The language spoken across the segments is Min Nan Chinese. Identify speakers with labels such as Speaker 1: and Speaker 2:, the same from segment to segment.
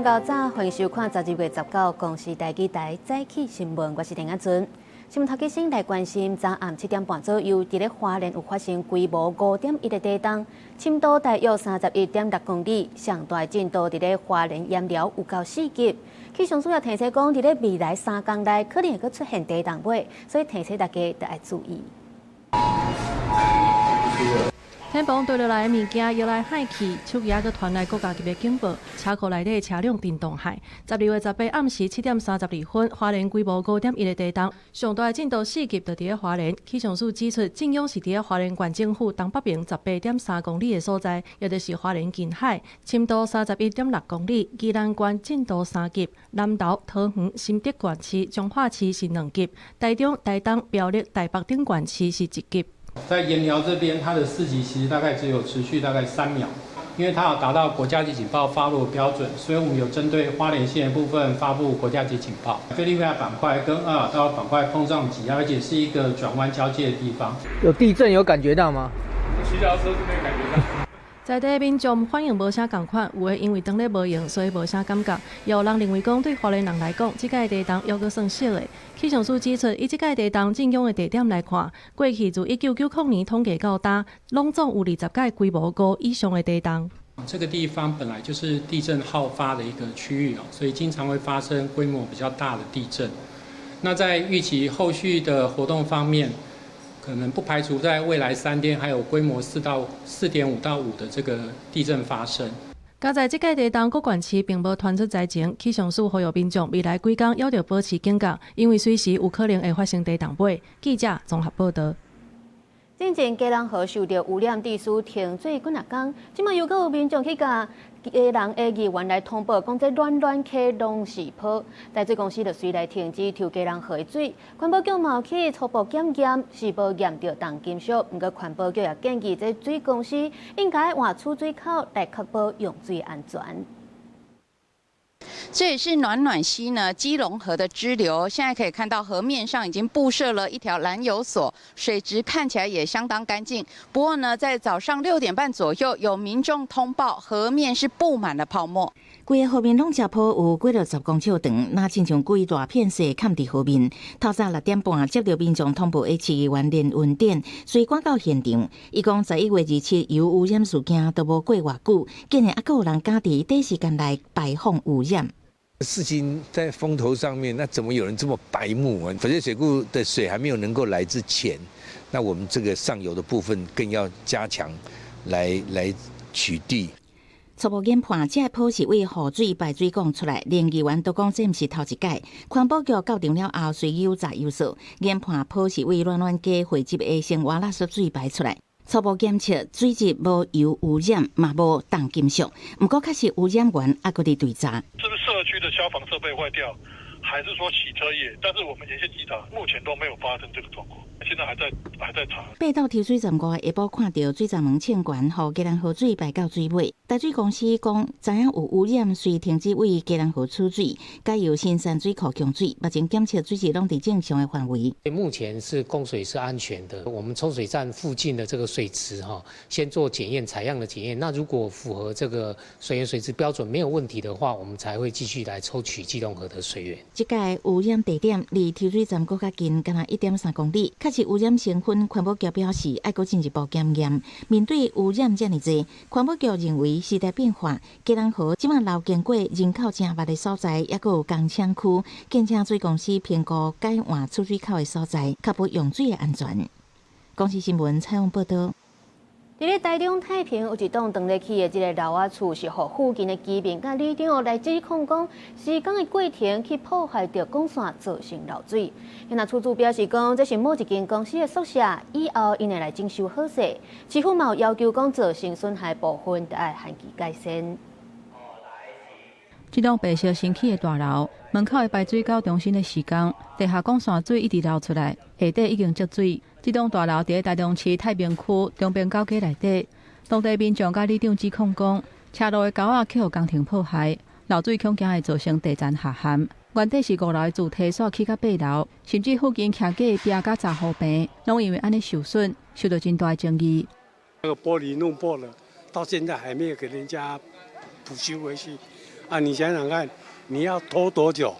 Speaker 1: 上較早，歡迎收看12月19公視台語台早起新聞，我是陳阿尊。新聞頭先來關心，昨暗7點半左右，佇咧花蓮有發生規模5.1的地動，深度大約31.6公里，上大震度佇咧花蓮鹽寮有夠4級。氣象署也提醒講，佇咧未來3工內可能會閣出現地動尾，所以提醒大家著愛注意。
Speaker 2: 天崩墜落來的物件搖來晃去，手機猶閣傳來國家級的警報，車庫內底車輛震動害。12月18暗時7點32分，花蓮規模5.1的地動，上大震度4級，就佇咧花蓮。氣象署指出，震央是佇咧花蓮縣政府東北邊18.3公里的所在，也就是花蓮近海，深度31.6公里。宜蘭縣震度3級，南投、桃園、新竹縣市、彰化市是2級，台中、台東、苗栗、台北等縣市是1級。
Speaker 3: 在鹽寮這邊，它的4級其實大概只有持續大概3秒，因為它有達到國家級警報發布的標準，所以我們有針對花蓮縣的部分發布國家級警報。菲律賓海板塊跟厄爾大陸板塊碰撞擠壓，而且是一個轉彎交界的地方。
Speaker 4: 有地震有感覺到嗎？
Speaker 5: 騎腳踏車是沒感覺到。
Speaker 2: 在地民眾反應無啥仝款，有的因為當咧無閒，所以無啥感覺；也有人認為講，對花蓮人來講，這擺地動猶閣算小的。氣象署指出，以這擺地動震央的地點來看，過去自1990年統計到今，攏總有20擺規模5以上的地動。
Speaker 3: 這個地方本來就是地震好發的一個區域哦，所以經常會發生規模比較大的地震。那在預期後續的活動方面，可能不排除在未來3天還有規模4到4.5到5的這個地震發生。
Speaker 2: 佳哉這擺地動，各縣市並無傳出災情。氣象署呼籲民眾未來幾工猶著保持警覺，因為隨時有可能會發生地動尾。記者綜合報導。
Speaker 1: 進前基隆河受著污染致使停水幾若工，這馬又閣有民眾去共基隆的議員來通報，講這暖暖溪攏是泡，台水公司就隨來停止抽基隆河的水。環保局嘛有去初步檢驗，是無驗著重金屬。毋過環保局也建議這水公司應該換取水口來確保用水安全。
Speaker 6: 這也是暖暖溪呢，基隆河的支流。現在可以看到河面上已經佈設了一條攔油索，水質看起來也相當乾淨。不過呢，在早上6點半左右，有民眾通報河面是佈滿了泡沫。
Speaker 7: 規个河面攏遮泡有幾落十公尺長，若親像規大片雪崁佇河面。透早6點半接著民眾通報的市議員連雲典，隨趕到現場。伊講11月27油污染事件都無過偌久，竟然猶閣有人敢佇短時間內排放污染。
Speaker 8: 事情在風頭上面，那怎麼有人這麼白目啊？翡翠水庫的水還沒有能夠來之前，那我們這個上游的部分更要加強來取締。
Speaker 7: 初步研判，這个泡是對雨水排水管出來，連議員都講這毋是頭一擺。環保局到場了後，隨油查油數，研判泡是對暖暖溪匯集的生活垃圾水排出來。初步檢測水質無油污染，嘛無重金屬，毋過確實污染源猶閣佇追查。
Speaker 9: 是不是社區的消防設備壞掉，還是說洗車業？但是我們沿線稽查，目前都沒有發生這個狀況，現在還在查。
Speaker 7: 爬到抽水站外，下晡看著水閘門衝懸，予基隆河水排到水尾。台水公司講，知影有污染，遂停止對基隆河取水，改由新山水庫供水。目前檢測水質攏佇正常的範圍。
Speaker 10: 目前是供水是安全的，我們抽水站附近的這個水質哈，先做檢驗採樣的檢驗。那如果符合這個水源水質標準沒有問題的話，我們才會繼續來抽取基隆河的水源。
Speaker 7: 這個污染地點離抽水站閣較近，敢若1.3公里。確實污染成分，環保局表示愛閣進一步檢驗。面對污染遮爾濟，環保局認為時代變化，基隆河這馬流經過人口誠密的所在，猶閣有工廠區，建請水公司評估改換取水口的所在，確保用水的安全。公視新聞採訪報導。
Speaker 1: 佇咧台中太平有一棟當咧起的這个樓仔厝，是予附近的居民佮里長來指控講，施工的過程去破壞著管線，造成漏水。那厝主表示講，這是某一間公司的宿舍，以後𪜶會來整修好勢。市府嘛有要求講，造成損害部分著愛限期改善。
Speaker 11: 這棟白色新起的大樓門口的排水溝中心咧施工，地下管線水一直流出來，下底已經積水。這棟大樓佇台中市太平區中平九街內底，當地民眾佮里長指控講，斜路的溝仔去予工程破壞，漏水恐驚會造成地層下陷。原底是五樓的主體煞起到八樓，甚至附近徛架的壁佮雜貨棚，攏因為按呢受損，受到真大的爭議。
Speaker 12: 那個玻璃弄破了，到現在還沒有給人家補修回去。啊，你想想看，你要拖多久？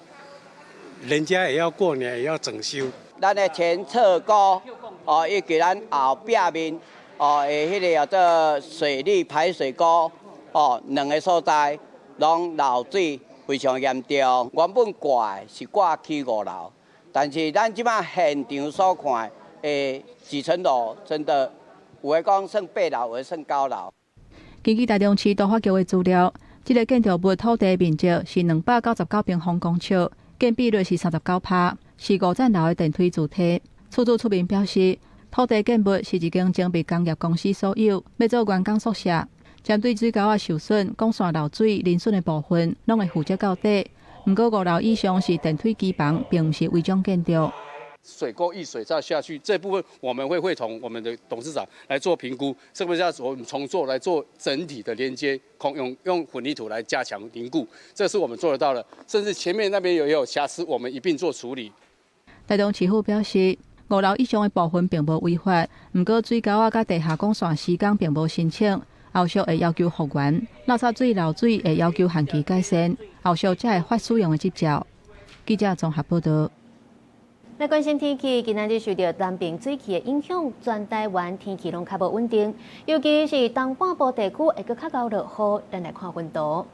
Speaker 12: 人家也要過年，也要整修。
Speaker 13: 咱的前側溝哦，以及咱後壁面哦，的彼个叫做水利排水溝哦，兩个所在攏漏水非常嚴重。原本掛的是掛起五樓，但是咱這擺現場所看的幾層樓，真的有的講算八樓，有的算九樓。
Speaker 11: 根據台中市都發局的資料，這个建築物土地面積是299平方公尺，建比率是39%，是五層樓的電梯主體。厝主出面表示，土地建物是一間精密工業公司所有，欲做員工宿舍。針對水溝仔受損、管線漏水、鄰損的部分，攏會負責到底。毋過五樓以上是電梯機房，並毋是違章建築。
Speaker 5: 水溝溢水再下去，這部分我們會會同我們的董事長來做評估，是不是要我們重做來做整體的連接，空用混凝土來加強凝固，這是我們做得到的。甚至前面那邊也有瑕疵，我們一併做處理。
Speaker 11: 台中市府表示，五樓以上的部分並無違法，毋過水溝仔佮地下管線施工並無申請，後續會要求復原，垃圾水漏水會要求限期改善，後續才會發使用的執照。記者綜合報導。
Speaker 1: 來關心天氣，今仔日受著南邊水汽的影響，全台灣天氣攏較無穩定，尤其是東半部地區會閣較𠢕落雨。咱來看溫度。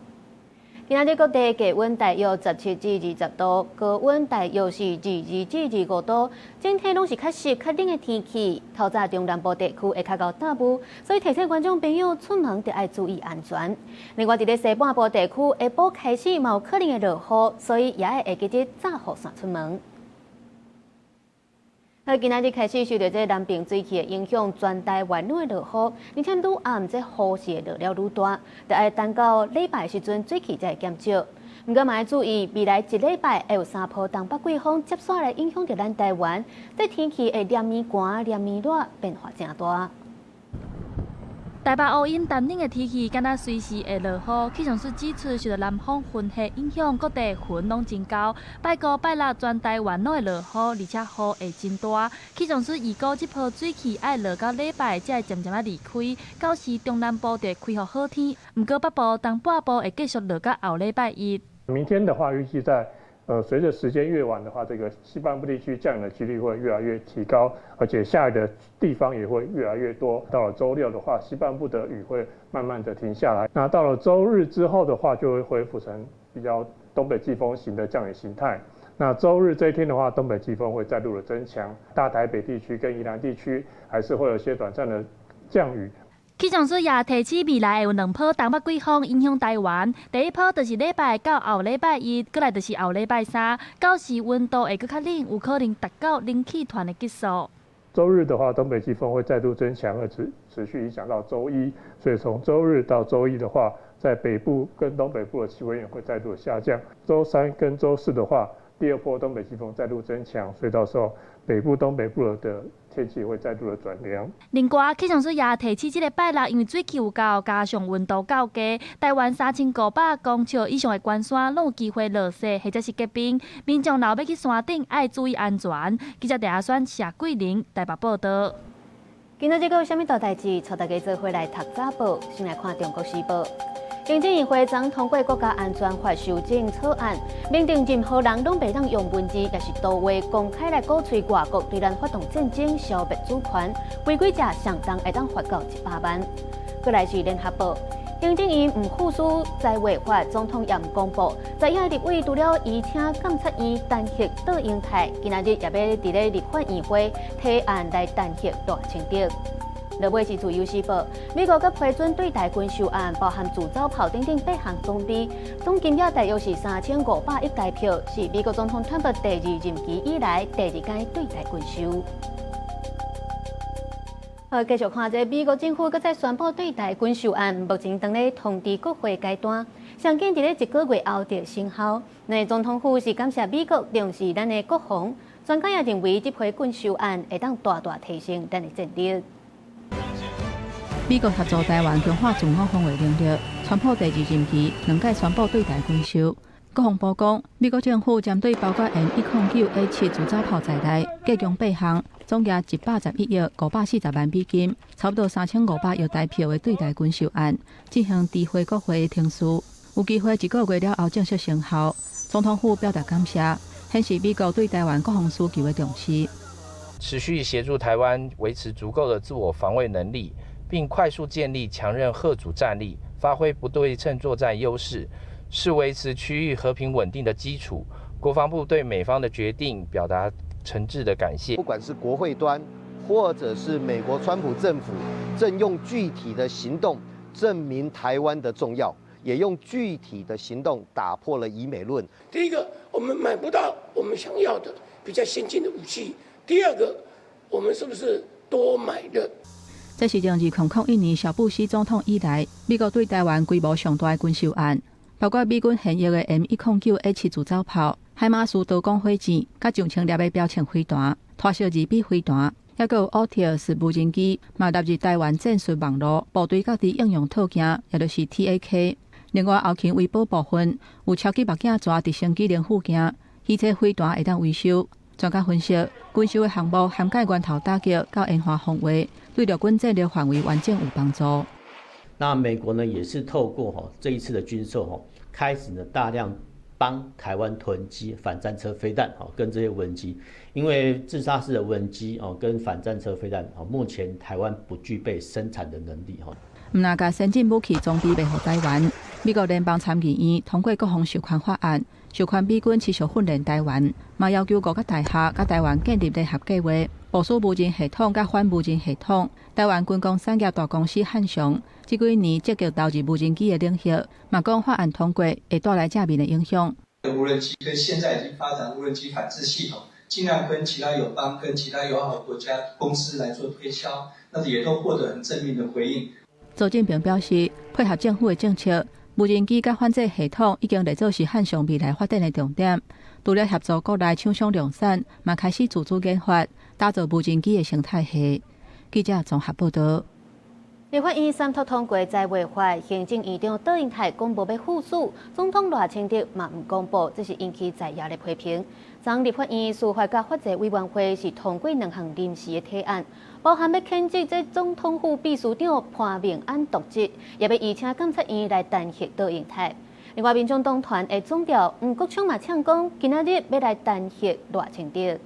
Speaker 1: 今仔日各地低溫大約17至20度，高溫大約是22至25度，整體攏是較濕、較冷的天氣。透早中南部地區會較𠢕大霧，所以提醒觀眾朋友出門著愛注意安全。另外，佇咧西半部地區下晡開始嘛有可能會落雨，所以也愛會記得罩雨傘出門。好，今仔日開始受著這南邊水汽的影響，全台灣攏會落雨，而且愈暗這雨勢會落了愈大，著愛等到禮拜時陣水汽才會減少。毋過嘛愛注意，未來一禮拜會有三波東北季風接紲來影響著咱台灣，這天氣會連綿寒、連綿熱，變化誠大。
Speaker 14: 台北烏陰淡冷的天氣，敢若隨時會落雨。氣象署指出，受著南風雲系影響，各地雲攏真厚。拜五、拜六全台灣攏會落雨，而且雨會真大。氣象署預估，這波水汽愛落到禮拜才會漸漸仔離開。到時中南部就會恢復好天，毋過北部、東半部會繼續落到後禮拜一。
Speaker 15: 明天的話，預計在隨著時間越晚的話，這個西半部地區降雨的幾率會越來越提高，而且下雨的地方也會越來越多。到了週六的話，西半部的雨會慢慢的停下來。那到了週日之後的話，就會恢復成比較東北季風型的降雨形態。那週日這一天的話，東北季風會再度的增強，大台北地區跟宜蘭地區還是會有一些短暫的降雨。
Speaker 14: 氣象署也提醒，未來會有兩波東北季風影響台灣。第一波就是禮拜到後禮拜一，閣來就是後禮拜三，到時溫度會閣較冷，有可能達到冷氣團的級數。
Speaker 15: 週日的話，東北季風會再度增強，而持續影響到週一，所以從週日到週一的話，在北部跟東北部的氣溫也會再度下降。週三跟週四的話，第二波東北季風再度增強，所以到時候北部、東北部的天氣會再度的轉涼。
Speaker 14: 另外，氣象署也提醒，這个拜六因為水汽有夠，加上溫度較低，台灣3500公尺以上的懸山攏有機會落雪或者是結冰。民眾若欲去山頂，愛注意安全。記者鄭阿選、謝桂玲台北報導。
Speaker 1: 今仔日閣有啥物大代誌？帶大家做伙來讀早報，先來看《中國時報》。行政院會昨通過國家安全法修正草案，明定任何人攏袂當用文字，抑是圖畫公開來鼓吹外國對咱發動戰爭、消滅主權，違規者上重會當罰到100萬。閣來是聯合報，行政院毋副署在違法，總統也毋公布。在野立委除了移請監察院彈劾卓榮泰，今仔日也欲佇咧立法院會提案來彈劾賴清德。落尾是自由時報，美國閣批准對台軍售案，包含自走炮等等八項裝備，總金額大約是3500億台票，是美國總統川普第二任期以來第二擺對台軍售。好，繼續看這美國政府閣再宣布對台軍售案，目前當咧通知國會階段，上緊佇咧一個月後就生效。那總統府是感謝美國重視咱的國防，專家也認為這批軍售案會當大大提升咱的戰力。
Speaker 11: 美國協助台灣強化自我防衛能力，川普第二任期兩擺宣布對台軍售。國防部講，美國政府針對包括 M109A7自走炮在內，計共八項，總額111億540萬美金，差不多3500億台票的對台軍售案，進行知會國會的程序。有機會一個月了後正式生效。總統府表達感謝，顯示美國對台灣國防需求的重視。
Speaker 16: 持續協助台灣維持足夠的自我防衛能力，並快速建立強韌嚇阻戰力，發揮不對稱作戰優勢，是維持區域和平穩定的基礎。國防部對美方的決定表達誠摯的感謝。
Speaker 17: 不管是國會端，或者是美國川普政府，正用具體的行動證明台灣的重要，也用具體的行動打破了疑美論。
Speaker 18: 第一個，我們買不到我們想要的比較先進的武器；第二個，我們是不是多買了？
Speaker 11: 這是從2001年小布希總統以來，美國對台灣規模上大的軍售案，包括美軍現役的 M109A7 自走炮、海馬斯多管火箭、佮上千粒的標槍飛彈、拖式2B 飛彈，抑閣有奧特斯無人機，嘛納入台灣戰術網路部隊各地應用套件，也就是 TAK。另外，後勤維保部分有超級目鏡蛇直升機零附件，汽車飛彈會當維修。專家分析，軍售的項目涵蓋源頭打擊到研發防衛，對陸軍戰略範圍完整有幫助。
Speaker 19: 那美國呢，也是透過這一次的軍售開始呢大量幫台灣囤積反戰車飛彈跟這些無人機，因為自殺式的無人機跟反戰車飛彈目前台灣不具備生產的能力。
Speaker 11: 毋但共先進武器裝備賣予台灣，美國聯邦參議院通過國防授權法案，授權美軍持續訓練台灣，嘛要求五角大廈佮台灣建立聯合計劃，部署無人系統佮反無人系統。台灣軍工產業大公司漢翔，這幾年積極投入無人機的領域，嘛講法案通過會帶來正面的影響。
Speaker 20: 無人機跟現在已經發展無人機反制系統，盡量跟其他友邦、跟其他友好國家公司來做推銷，那也都獲得很正面的回應。
Speaker 11: 周進平表示，配合政府的政策，無人機佮反制系統已經列做是漢翔未來發展的重點。除了協助國內廠商量產，嘛開始自主研發，打造無人機的生態系。記者綜合報道。
Speaker 1: 立法院三讀通過債務法，行政院長卓榮泰公布欲副署，總統賴清德嘛毋公布，這是引起在野的批評。昨立法院司法佮法制委員會是通過兩項臨時的提案，包含欲譴責這總統府秘書長潘孟安瀆職，也欲移請監察院來彈劾卓榮泰。另外，民眾黨團的總召黃國昌嘛嗆講，今仔日欲來彈劾賴清德。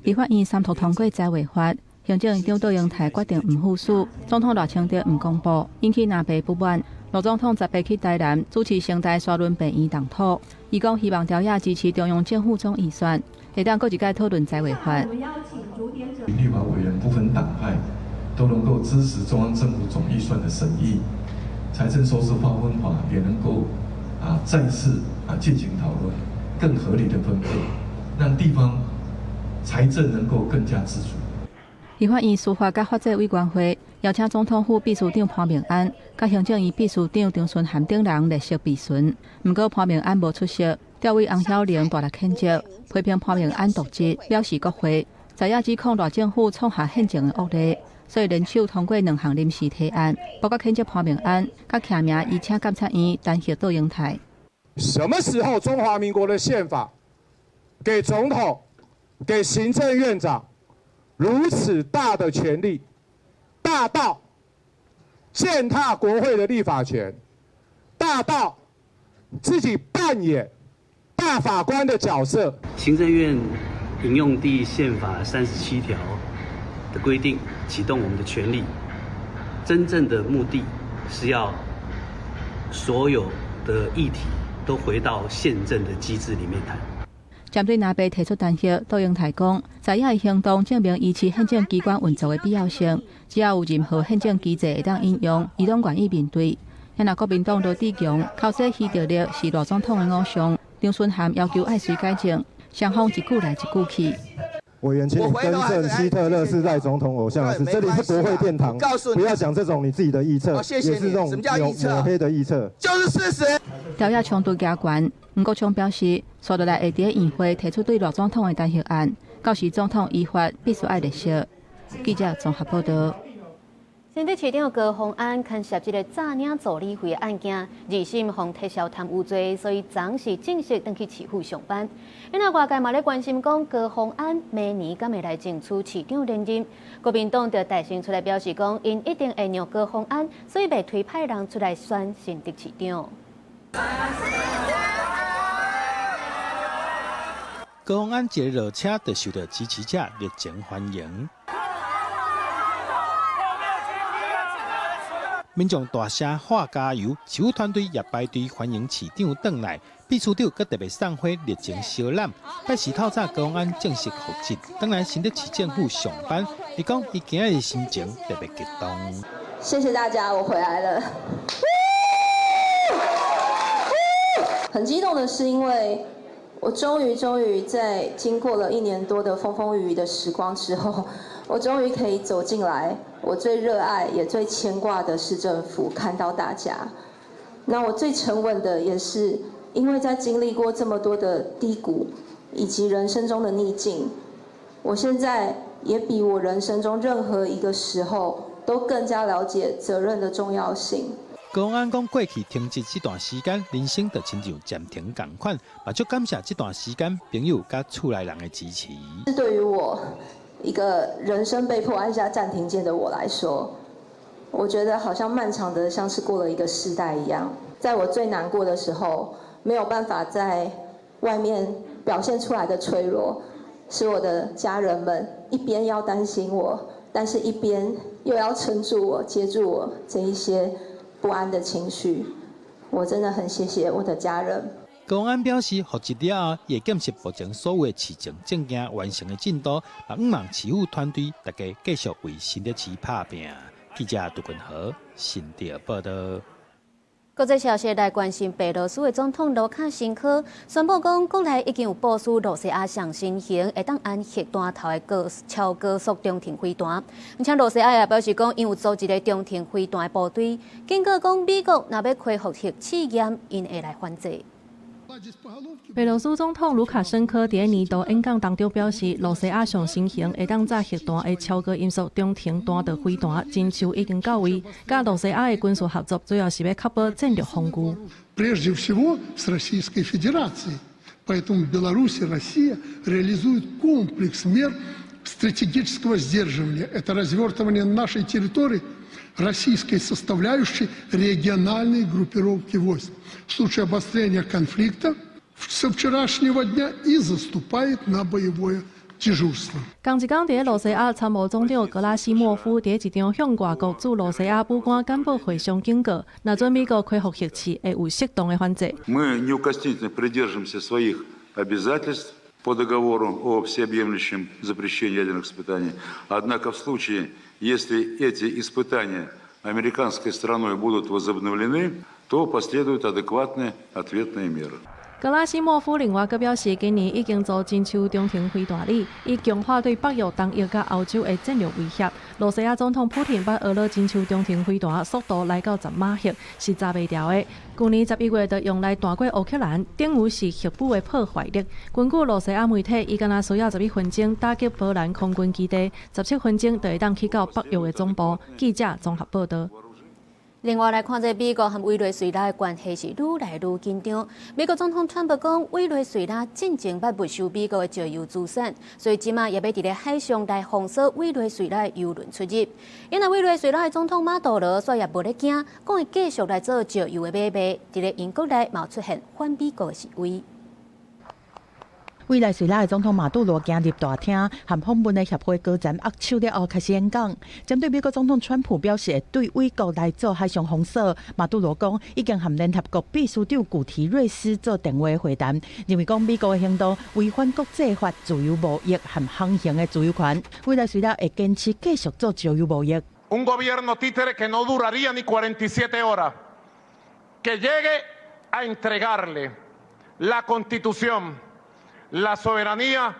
Speaker 11: 立法院三讀通過債務法。行政院長卓榮泰決定毋副署，總統賴清德毋公布，引起藍白不滿。賴總統18去台南主持成大沙崙病院動土，伊講希望朝野支持中央政府總預算，會當閣一擺討論債務法。
Speaker 21: 立法委員不分黨派都能夠支持中央政府總預算的審議，財政收支劃分法也能夠再次進行討論，更合理的分配，讓地方財政能夠更加自主。
Speaker 11: 立法院司法佮法制委員會邀請總統府秘書長潘孟安、佮行政院秘書長張惇涵等人列席備詢，毋過潘孟安無出席，調委洪曉玲大力譴責，批評潘孟安瀆職，藐視國會，在野指控賴政府創下憲政的惡例，所以聯手通過兩項臨時提案，包括譴責潘孟安，佮提名移請監察院彈劾卓榮泰。
Speaker 22: 什麼時候中華民國的憲法給總統、給行政院長如此大的權力，大到踐踏國會的立法權，大到自己扮演大法官的角色？
Speaker 23: 行政院引用第憲法37條的規定，啟動我們的權力，真正的目的是要所有的議題都回到憲政的機制裡面談。
Speaker 11: 針對藍白提出彈劾，卓榮泰講，在野的行動證明維持憲政機關運作的必要性。只要有任何憲政機制會當引用，伊攏願意面對。若國民黨羅智強口說希特勒是賴總統的偶像，張惇涵要求愛隨改正，雙方一句來一句去。
Speaker 24: 委員，請你更正，希特勒是賴總統偶像，是這裡是國會殿堂，不要講這種你自己的臆測，也是這種抹黑的臆測，
Speaker 22: 就是事實。
Speaker 11: 朝野衝突加懸，黃國昌表示，紲落來會佇院會提出對賴總統的彈劾案，到時總統依法必須愛列席。記者綜合報道。
Speaker 1: 新竹市長高虹安牽涉這个詐領助理費的案件，二審予撤銷貪污罪，所以昨是正式轉去市府上班。因為外界嘛咧關心講高虹安明年敢會來爭取市長連任，國民黨就大聲出來表示講，𪜶一定會讓高虹安，所以袂推派人出來選新竹市長。
Speaker 2: 高虹安一个落車就受到支持者熱情歡迎。民眾大聲喊加油，市府團隊也排隊歡迎市長轉來。秘書長閣特別送花熱情相攬。拜四透早高虹安正式復職，轉來新竹市政府上班。伊講伊今仔日心情特別激動。
Speaker 3: 謝謝大家，我回來了。很激動的是，因為我終於在經過了1年多的風風雨雨的時光之後，我終於可以走進來我最熱愛也最牽掛的市政府，看到大家。那我最沉穩的也是，因為在經歷過這麼多的低谷以及人生中的逆境，我現在也比我人生中任何一個時候都更加了解責任的重要性。
Speaker 2: 高虹安講，過去停職這段時間，人生就親像暫停仝款，嘛足感謝這段時間朋友佮厝內人的支持。
Speaker 3: 對於我一個人生被迫按下暫停鍵的我來說，我覺得好像漫長的像是過了一個世代一樣。在我最難過的時候，沒有辦法在外面表現出來的脆弱，是我的家人們一邊要擔心我，但是一邊又要撐住我、接住我這一些不安的情緒，我真的很謝謝我的家人。
Speaker 2: 高虹安表示，復職了後，會檢視目前所有的市政證件完成的進度，嘛向望市府團隊大家繼續為新竹市拍拚。記者杜君和新竹報道。
Speaker 1: 國際消息來關心，白羅斯的總統盧卡申科宣布講，國內已經有部署露西亞上新型會當按核彈頭的超高速中程飛彈，而且露西亞也表示講，𪜶有組一个中程飛彈的部隊，警告講美國若欲恢復核試驗，𪜶會來反制。
Speaker 4: 白羅斯總統盧卡申科佇年度演講當中表示，露西亞上新型會當炸核彈的超高音速中程彈道飛彈，人手已經到位。佮露西亞的軍事合作主要是欲確保戰略防禦。
Speaker 6: Прежде всего с Российской Федерацией, поэтому Беларусь и Россия реализуют комплекс мер стратегического сдерживания. Это развертывание нашей территории российской составляющей региональной группировки войск. В случае обострения конфликта со вчерашнего дня и заступает на боевое дежурство.
Speaker 4: 仝一工，佇露西亞參謀總長格拉西莫夫佇一場向外國駐露西亞武官簡報會上警告，若準美國恢復核試，會有適當的反制。
Speaker 25: Мы неукоснительно придерживаемся своих обязательств по договору о всеобъемлющем запрещении ядерных испытаний. Однако в случае, если эти испытания американской стороной будут возобновлены, то последуют адекватные ответные меры.
Speaker 4: 格拉西莫夫另外閣表示，今年已經做真手中程飛彈旅，以強化對北約、東約佮歐洲的戰略威脅。露西亞總統普廷捌訛落真手中程飛彈速度來到10馬赫，是查袂牢的。舊年11月就用來彈過烏克蘭，等於是核武的破壞力。根據露西亞媒體，伊敢若需要11分鐘打擊波蘭空軍基地，17分鐘就會當去到北約的總部。記者綜合報道。
Speaker 1: 另外來看，這美國和委內瑞拉的關係是愈來愈緊張。美國總統川普講，委內瑞拉進前捌沒收美國的石油資產，所以這馬也欲佇咧海上來封鎖委內瑞拉的油輪出入。因為委內瑞拉的總統馬杜羅煞也無咧驚，講會繼續來做石油的買賣。佇咧𪜶國內嘛出現反美國的示威。
Speaker 26: 委內瑞拉的總統馬杜羅行入大廳，和訪問的協會高層握手了後開始演講。針對美國總統川普表示會對委國來做海上封鎖，馬杜羅講已經和聯合國秘書長古提瑞斯做電話會談，認為講美國的行動違反國際法、自由貿易和航行的自由權。委內瑞拉會堅持繼續做石油貿易。
Speaker 27: Un gobierno títere que no duraría ni 47 horas, que llegue a entregarle la Constitución, la soberanía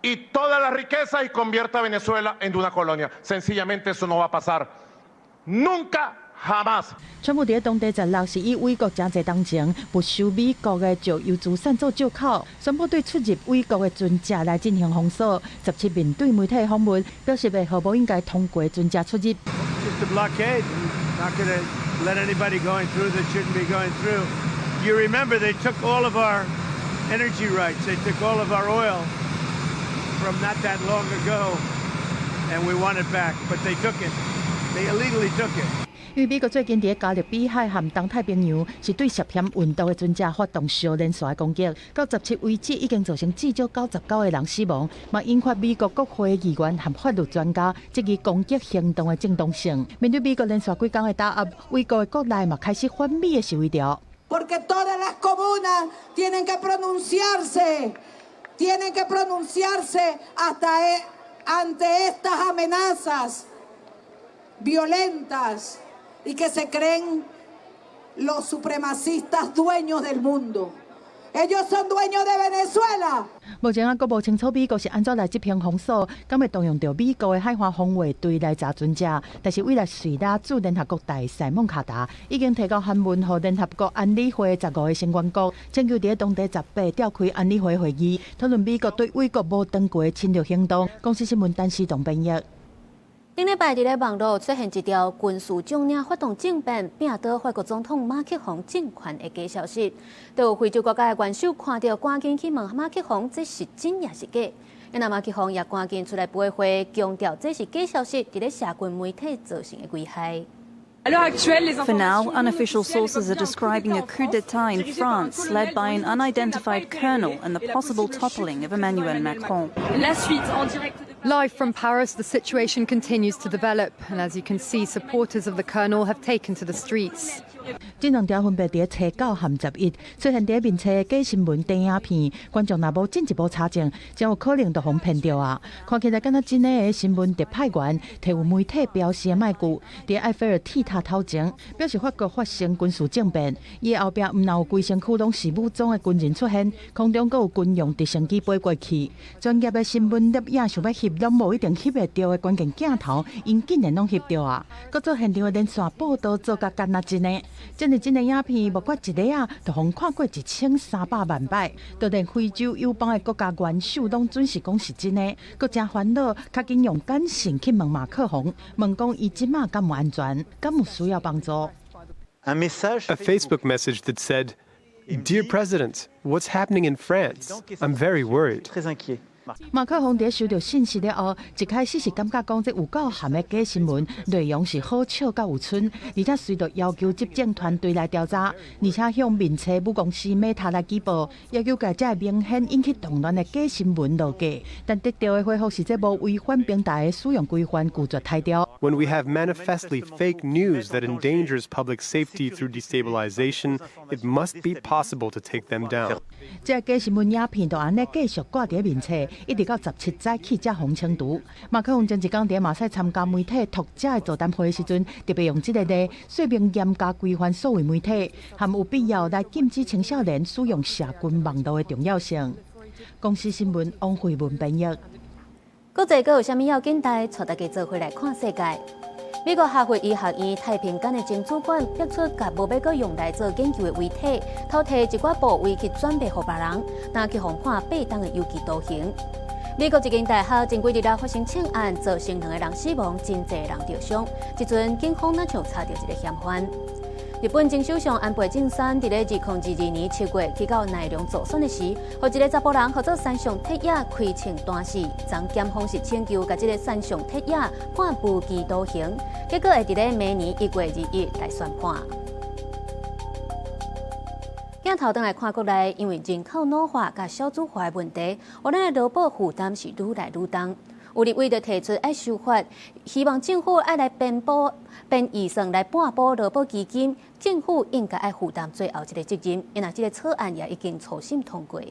Speaker 27: y toda la riqueza y convierta a Venezuela en una colonia. Sencillamente eso no va a pasar nunca, jamás.
Speaker 26: 川普佇當地16是以委國誠濟當前沒收美國的石油資產做藉口，宣布對出入委國的船隻來進行封鎖。17面對媒體訪問，表示袂予無應該通過船隻出入。
Speaker 5: Just a blockade. Not going to let anybody going through that shouldn't be going through. You remember they took all of our energy rights. They took all of our oil from not that long ago, and we want it back, but they took it. They illegally took it.
Speaker 26: 因為美國最近佇加勒比海和東太平洋是對涉嫌運毒的船隻發動相連紲的攻擊，到17為止已經造成至少99個人死亡，嘛引發美國國會議員和法律專家質疑攻擊行動的正當性。面對美國連續幾工的打壓，美國的國內嘛開始反美的示威潮。
Speaker 7: Porque todas las comunas tienen que pronunciarse, tienen que pronunciarse hasta ante estas amenazas violentas y que se creen los supremacistas dueños del mundo. Ellos son dueños de Venezuela.
Speaker 26: 目前猶閣無清楚美國是按怎來執行封鎖，敢會動用著美國的海岸防衛隊來查船隻？但是委內瑞拉駐聯合國大使孟卡達已經提交函文予聯合國安理會15個成員國，請求佇當地18召開安理會會議，討論美國對美國無當過的侵略行動。公視新聞陳思棟編譯。
Speaker 1: 頂禮拜佇咧網路出現一條軍事將領發動政變，摒倒法國總統馬克宏政權的假消息，都有非洲國家的元首看著，趕緊去問馬克宏這是真抑是假？那馬克宏也趕緊出來回話，強調這是假消息，佇咧社群媒體造成的危害。
Speaker 8: For now, unofficial sources are describing a coup d'etat in France led by an unidentified colonel and the possible toppling of Emmanuel Macron.
Speaker 9: Live from Paris, the situation continues to develop, and as you can see, supporters of the colonel have taken to the streets.
Speaker 26: 這兩條分別佇初九和11出現佇面冊假新聞短影片，觀眾若無進一步查證，真有可能就予人騙著啊！看起來敢若真的新聞特派員，提有媒體標示的麥具，佇埃菲爾鐵塔頭前，表示法國發生軍事政變。伊後壁毋但有規身軀攏是武裝的軍人出現，空中閣有軍用直升機飛過去。專業的新聞攝影想欲翕，攏無一定翕會著的關鍵鏡頭，𪜶竟然攏翕著啊！閣做現場的連線報道，做甲敢若真的。這爾真的影片，無過一禮仔，就予人看過1300萬擺，就連非洲友邦的國家元首攏準是講是真的，閣誠煩惱，較緊用簡訊去問馬克宏，問講伊這馬敢有安全，敢有需要幫助。
Speaker 10: A Facebook message that said, "Dear President, what's happening in France? I'm very worried."
Speaker 26: 馬克宏佇收著信息了後，一開始是感覺講這有夠譀的假新聞內容是好笑佮有賰，而且隨著要求執政團隊來調查，而且向面冊母公司 Meta 來舉報，要求共這明顯引起動亂的假新聞落架。但得著的回覆是這無違反平台的使用規範，拒絕拆掉。
Speaker 10: When we have manifestly fake news that endangers public safety through destabilization, it must be possible to take them down.
Speaker 26: 這個假新聞影片就按呢繼續掛佇面冊。一直到17早起才予清除。馬克宏前一工佇馬賽參加媒體讀者的座談會時陣，特別用這個例說明嚴格規範數位媒體，含有必要來禁止青少年使用社群網路的重要性。公視新聞王慧文編譯。
Speaker 1: 國際閣有啥物要緊代？帶大家做伙來看世界。美國哈佛醫學院太平間的前主管逼出共無欲閣用來做研究的遺體，偷提一寡部位去轉賣予別人，但去予判8冬的有期徒刑。美國一間大學前幾日來發生槍案，造成兩個人死亡，真濟人著傷。這陣警方若像查著一個嫌犯。日本前首相安倍晉三佇咧2022年7月去到奈良助選的時，予一个查埔人號做山上徹也開槍彈死。昨檢方是請求共這个山上徹也判無期徒刑，結果會佇咧明年1月21來宣判。鏡頭轉來看國內，因為人口老化佮少子化的問題，予咱的勞保負擔是愈來愈重。有立委就提出愛修法，希望政府愛來編補編預算來半補勞保基金，政府應該愛負擔最後這个責任。因為這个草案也已經初審通過。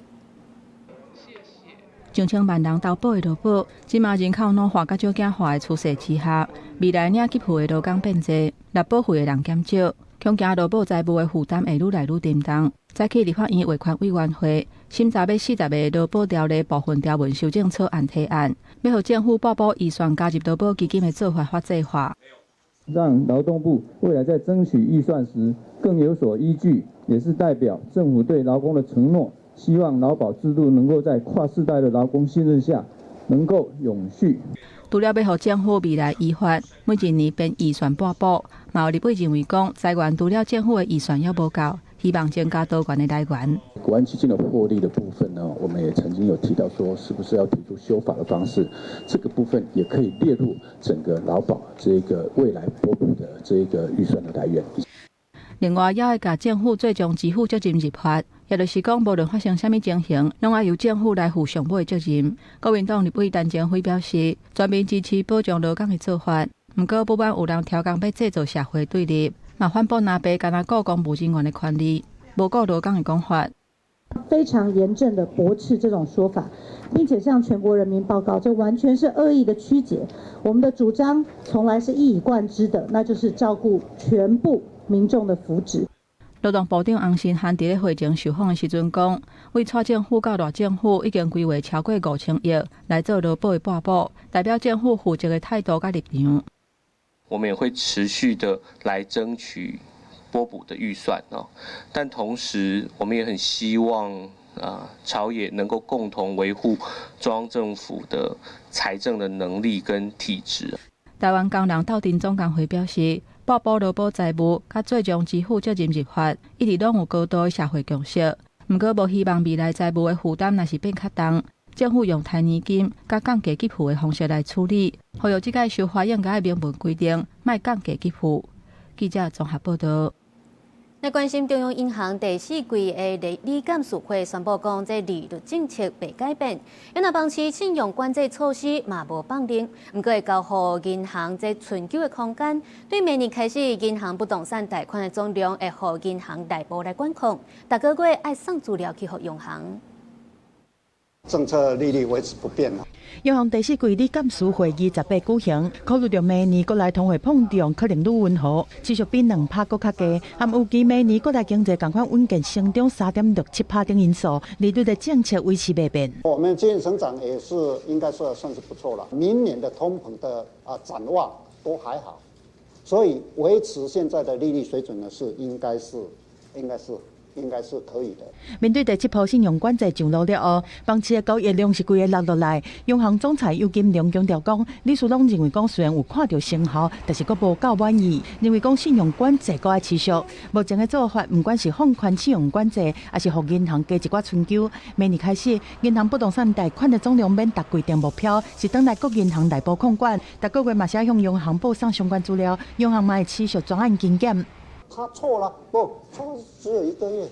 Speaker 11: 上千萬人投保的勞保，這馬人口老化佮少子化的趨勢之下，未來領給付的勞工變濟，納保費的人減少，恐驚勞保財務的負擔會愈來愈沉重。早起立法院衛權委員會審查欲40个勞保條例部分條文修正草案提案，欲予政府報補預算加入勞保基金的做法法制化，
Speaker 12: 讓勞動部未來在爭取預算時更有所依據，也是代表政府對勞工的承諾。希望勞保制度能夠在跨世代的勞工信任下，能夠永續。
Speaker 11: 除了欲予政府未來依法每一年編預算撥補，嘛有立委認為講，財源除了政府的預算猶無夠，希望增加多元的來源。
Speaker 12: 國安基金的獲利的部分呢，我們也曾經有提到說，是不是要提出修法的方式？這個部分也可以列入整個勞保這個未來撥補的這個預算的來源。
Speaker 11: 另外，也會共政府最終支付責任入法，也就是講，無論發生啥物情形，攏愛由政府來負上尾責任。國民黨立委陳晴輝表示，全面支持保障勞工的做法，毋過不滿有人刁工欲製造社會對立，嘛反駁藍白干焦顧公務人員的權利，無顧勞工的講法。
Speaker 13: 非常嚴正的駁斥這種說法，並且向全國人民報告，這完全是惡意的曲解。我們的主張從來是一以貫之的，那就是照顧全部民眾的福祉。
Speaker 11: 勞動部長洪申翰佇咧會前受訪的時陣講，對蔡政府到賴政府已經規劃超過5000億來做勞保的撥補，代表政府負責的態度佮立場。
Speaker 14: 我們也會持續的來爭取撥補的預算哦，但同時我們也很希望啊，朝野能夠共同維護中央政府的財政的能力跟體質。
Speaker 11: 台灣工人鬥陣總工會表示，撥補勞保債務，佮最終支付責任入法，一直攏有高度的社會共識。毋過，無希望未來債務的負擔若是變較重，政府用台年金佮降低給付的方式來處理。呼籲這屆修法應該明文規定，莫降低給付。記者綜合報導。
Speaker 1: 來關心中央銀行第四季的理監事會宣布講，這利率政策袂改變，若房市信用管制措施嘛無放任，毋過會交予銀行這存久的空間。對明年開始，銀行不動產貸款的總量會予銀行內部來管控，逐個月愛送資料去予央行。
Speaker 15: 政策利率維持不變。
Speaker 26: 央行第四季理監事會議18舉行，考慮著明年國內通貨膨脹可能愈溫和，持續比2%閣較低，含預期明年國內經濟仝款穩健成長3.67%等因素，利率的政策維持袂變。
Speaker 15: 我們經濟成長也是應該說算是不錯了，明年的通膨的展望都還好，所以維持現在的利率水準呢是應該是可以的。
Speaker 26: 面對第七波信用管制上路了後，房市的交易量是規个落落來。央行總裁游金龍強調講，理事攏認為講雖然有看著成效，但是閣無夠滿意，認為講信用管制閣愛持續。目前的做法，毋管是放寬信用管制，抑是予銀行加一寡存久。明年開始，銀行不動產貸款的總量免達規定目標，是轉來各銀行內部控管。逐個月嘛是愛向央行報送相關資料，央行嘛會持續專案跟檢。
Speaker 15: 他錯了，不錯，只有一個月，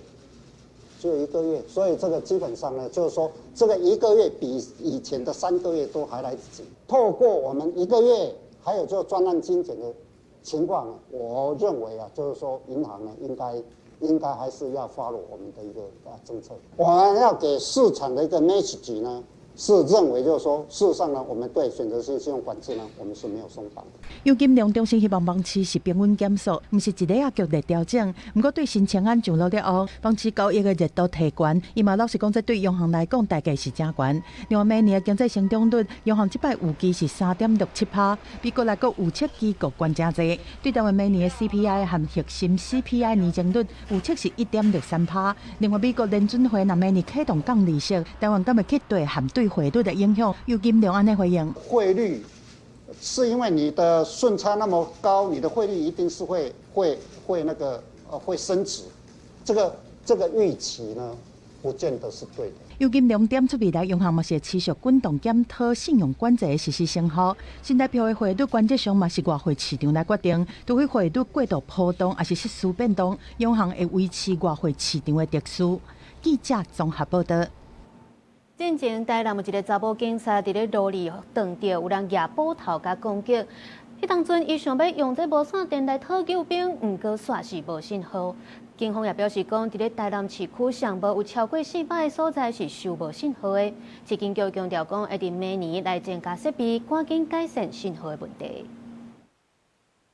Speaker 15: 只有一個月，所以這個基本上呢，就是說這個一個月比以前的3個月都還來得及。透過我們一個月，還有這個專案精簡的情況，我認為啊，就是說銀行呢應該還是要 follow 我們的一個政策。我們要給市場的一個 message 呢，是認為就是說，事實上呢，我們對選擇性信用管制呢，我們是沒有鬆綁的。
Speaker 26: 游金龍中心希望房市是平穩減速，毋是一下仔劇烈調整。毋過對新青安上路了後，房市交易的熱度提懸，伊嘛老實講，這對央行來講代價是誠懸。另外，明年的經濟成長率，央行這擺預期是3.67%，比國內閣預測機構懸誠濟。對台灣明年的 CPI 和核心 CPI 年增率預測是1.63%。另外，美國聯準會若明年啟動降利息，台灣敢會去對含對匯率的影響？游金龍按呢回應：
Speaker 15: 匯率是因為你的順差那麼高，你的匯率一定是會升值，這個預期呢，不見得是對的。
Speaker 26: 游金龍點出未來央行嘛是會持續滾動檢討信用管制的實施成效。新台票的匯率原則上嘛是外匯市場來決定，除非匯率過度波動，抑是實時變動，央行會維持外匯市場的秩序。記者綜合報導。
Speaker 1: 進前台南有一个查某警察佇咧路裡撞著有人攑斧頭共攻擊，彼當陣伊想欲用這無線電來討救兵，毋過煞是無信號。警方也表示講，佇咧台南市區上無有超過400个所在是收無信號的。市警局強調講，會佇明年來增加設備，趕緊改善信號的問題。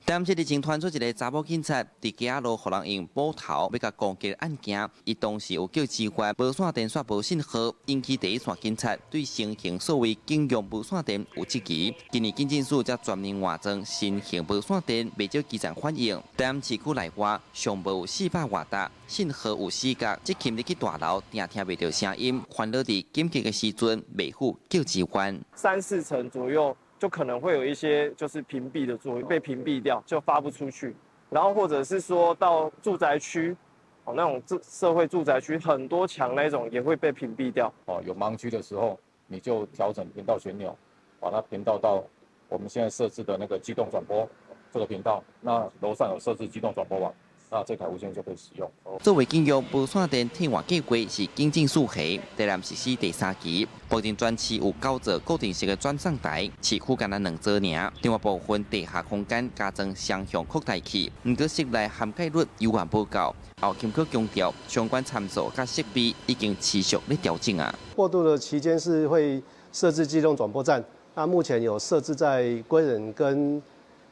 Speaker 16: 台南市日前傳出一个查某警察佇街仔路予人用斧頭欲共攻擊案件，伊當時有叫支援無線電煞無信號，引起第一線警察對新型數位警用無線電有質疑。今年警政署才全面換裝新型無線電，袂少基層反映。台南市區內外上無有400外達，信號有死角，執勤入去大樓，定聽袂著聲音，煩惱佇緊急的時陣袂赴叫支援。
Speaker 17: 三四層左右，就可能會有一些就是屏蔽的作用，被屏蔽掉就發不出去。然後或者是說到住宅區，哦那種社會住宅區很多牆那種也會被屏蔽掉。
Speaker 18: 哦，有盲區的時候，你就調整頻道旋鈕，把它頻道到我們現在設置的那個機動轉播這個頻道。那樓上有設置機動轉播網。那這台無線就可以使用。
Speaker 16: 作為警用無線電替換計劃是警政署下台南實施第三期，目前全市有九座固定式的轉送台，市區干焦兩座爾。另外部分地下空間加裝雙向擴大器，毋過室內涵蓋率猶原無夠。後勤局強調，相關參數佮設備已經持續咧調整啊。
Speaker 19: 過渡的期間是會設置機動轉播站，那目前有設置在歸仁跟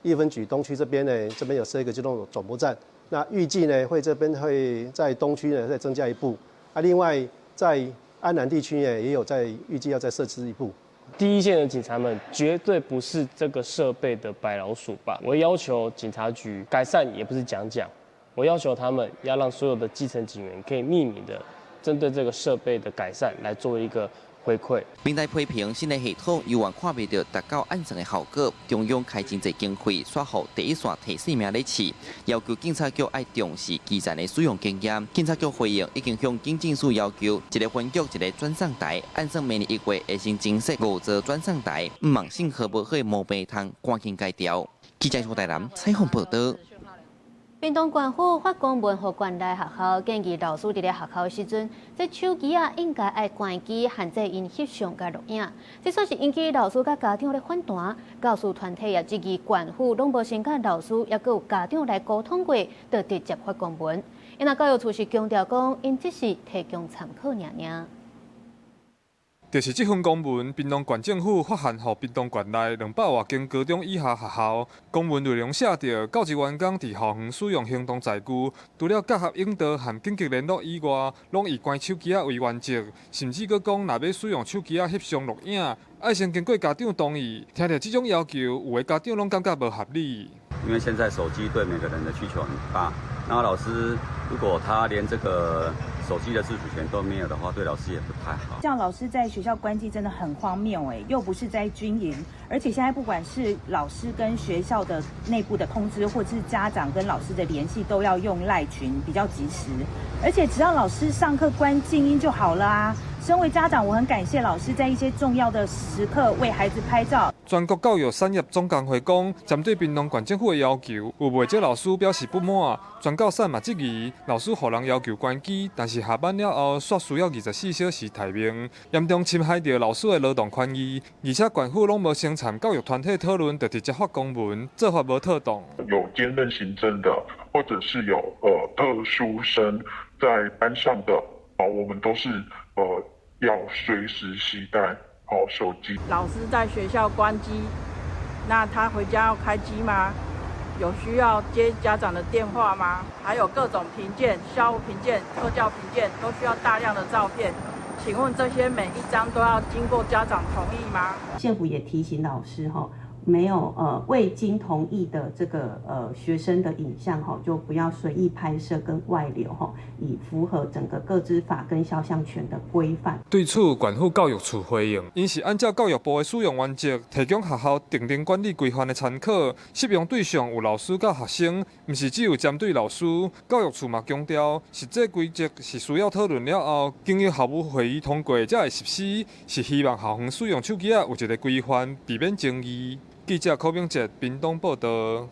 Speaker 19: 一分局東區這邊呢，這邊有設一個機動轉播站。那預計呢，會這邊會在東區呢再增加一部，啊，另外在安南地區呢也有在預計要再設置一部。
Speaker 20: 第一線的警察們絕對不是這個設備的白老鼠吧？我要求警察局改善，也不是講講，我要求他們要讓所有的基層警員可以匿名的針對這個設備的改善來做一個回饋。
Speaker 16: 平台批評新的系統猶原看袂著達到按算的效果，中央開真濟經費，煞予第一線提性命咧試，要求警察局愛重視基層的使用經驗。警察局回應已經向警政署要求，一个分局一个轉送台，按算明年1月會先增設五座轉送台，毋望信號無好的毛病通趕緊改掉。記者台南採訪報道。
Speaker 1: 屏東縣府發公文予縣內學校，建議老師佇咧學校的時陣，這手機仔應該愛關機，限制𪜶翕相佮錄影。這算是引起老師佮家長咧反彈，教師團體也質疑縣府攏無先佮老師，抑閣有家長來溝通過，就直接發公文。因為教育處是強調講，𪜶只是提供參考爾爾。
Speaker 21: 就是這份公文，屏東縣政府發函予屏東縣內200外間高中以下學校。公文內容寫著，教職員工佇校園使用行動載具，除了教學引導和緊急聯絡以外，攏以關手機仔為原則，甚至閣講，若欲使用手機仔翕相錄影，愛先經過家長同意。聽著這種要求，有的家長攏感覺無合理。
Speaker 23: 因為現在手機對每個人的需求很大，那老師如果他連這個手機的自主權都沒有的話，對老師也不太好。
Speaker 28: 叫老師在學校關機真的很荒謬哎，又不是在軍營，而且現在不管是老師跟學校的內部的通知，或者是家長跟老師的聯繫，都要用賴群比較及時。而且只要老師上課關靜音就好了啊。身為家長，我很感謝老師在一些重要的時刻為孩子拍照。
Speaker 21: 全國教育產業總工會講，針對屏東縣政府的要求，有袂少老師表示不滿。全教產嘛質疑，老師予人要求關機，但是下班了後，煞需要24小時待命，嚴重侵害著老師的勞動權益。而且縣府攏無先參教育團體討論，就直接發公文，做法無妥當。
Speaker 29: 有兼任行政的，或者是有特殊生在班上的，啊，我們都是要隨時攜帶好手機。
Speaker 30: 老師在學校關機，那他回家要開機嗎？有需要接家長的電話嗎？還有各種評鑑、校務評鑑、特教評鑑，都需要大量的照片。請問這些每一張都要經過家長同意嗎？
Speaker 31: 縣府也提醒老師哈，沒有未經同意的這個學生的影像哈，就不要隨意拍攝跟外流哈，以符合整個個資法跟肖像權的規範。
Speaker 21: 對此，縣府教育處回應，𪜶是按照教育部的使用原則，提供學校訂定管理規範的參考，適用對象有老師佮學生，毋是只有針對老師。教育處嘛強調，實際規則是需要討論了後，經由校務會議通過才會實施，是希望校園使用手機仔有一个規範，避免爭議。記者柯明哲屏東報道。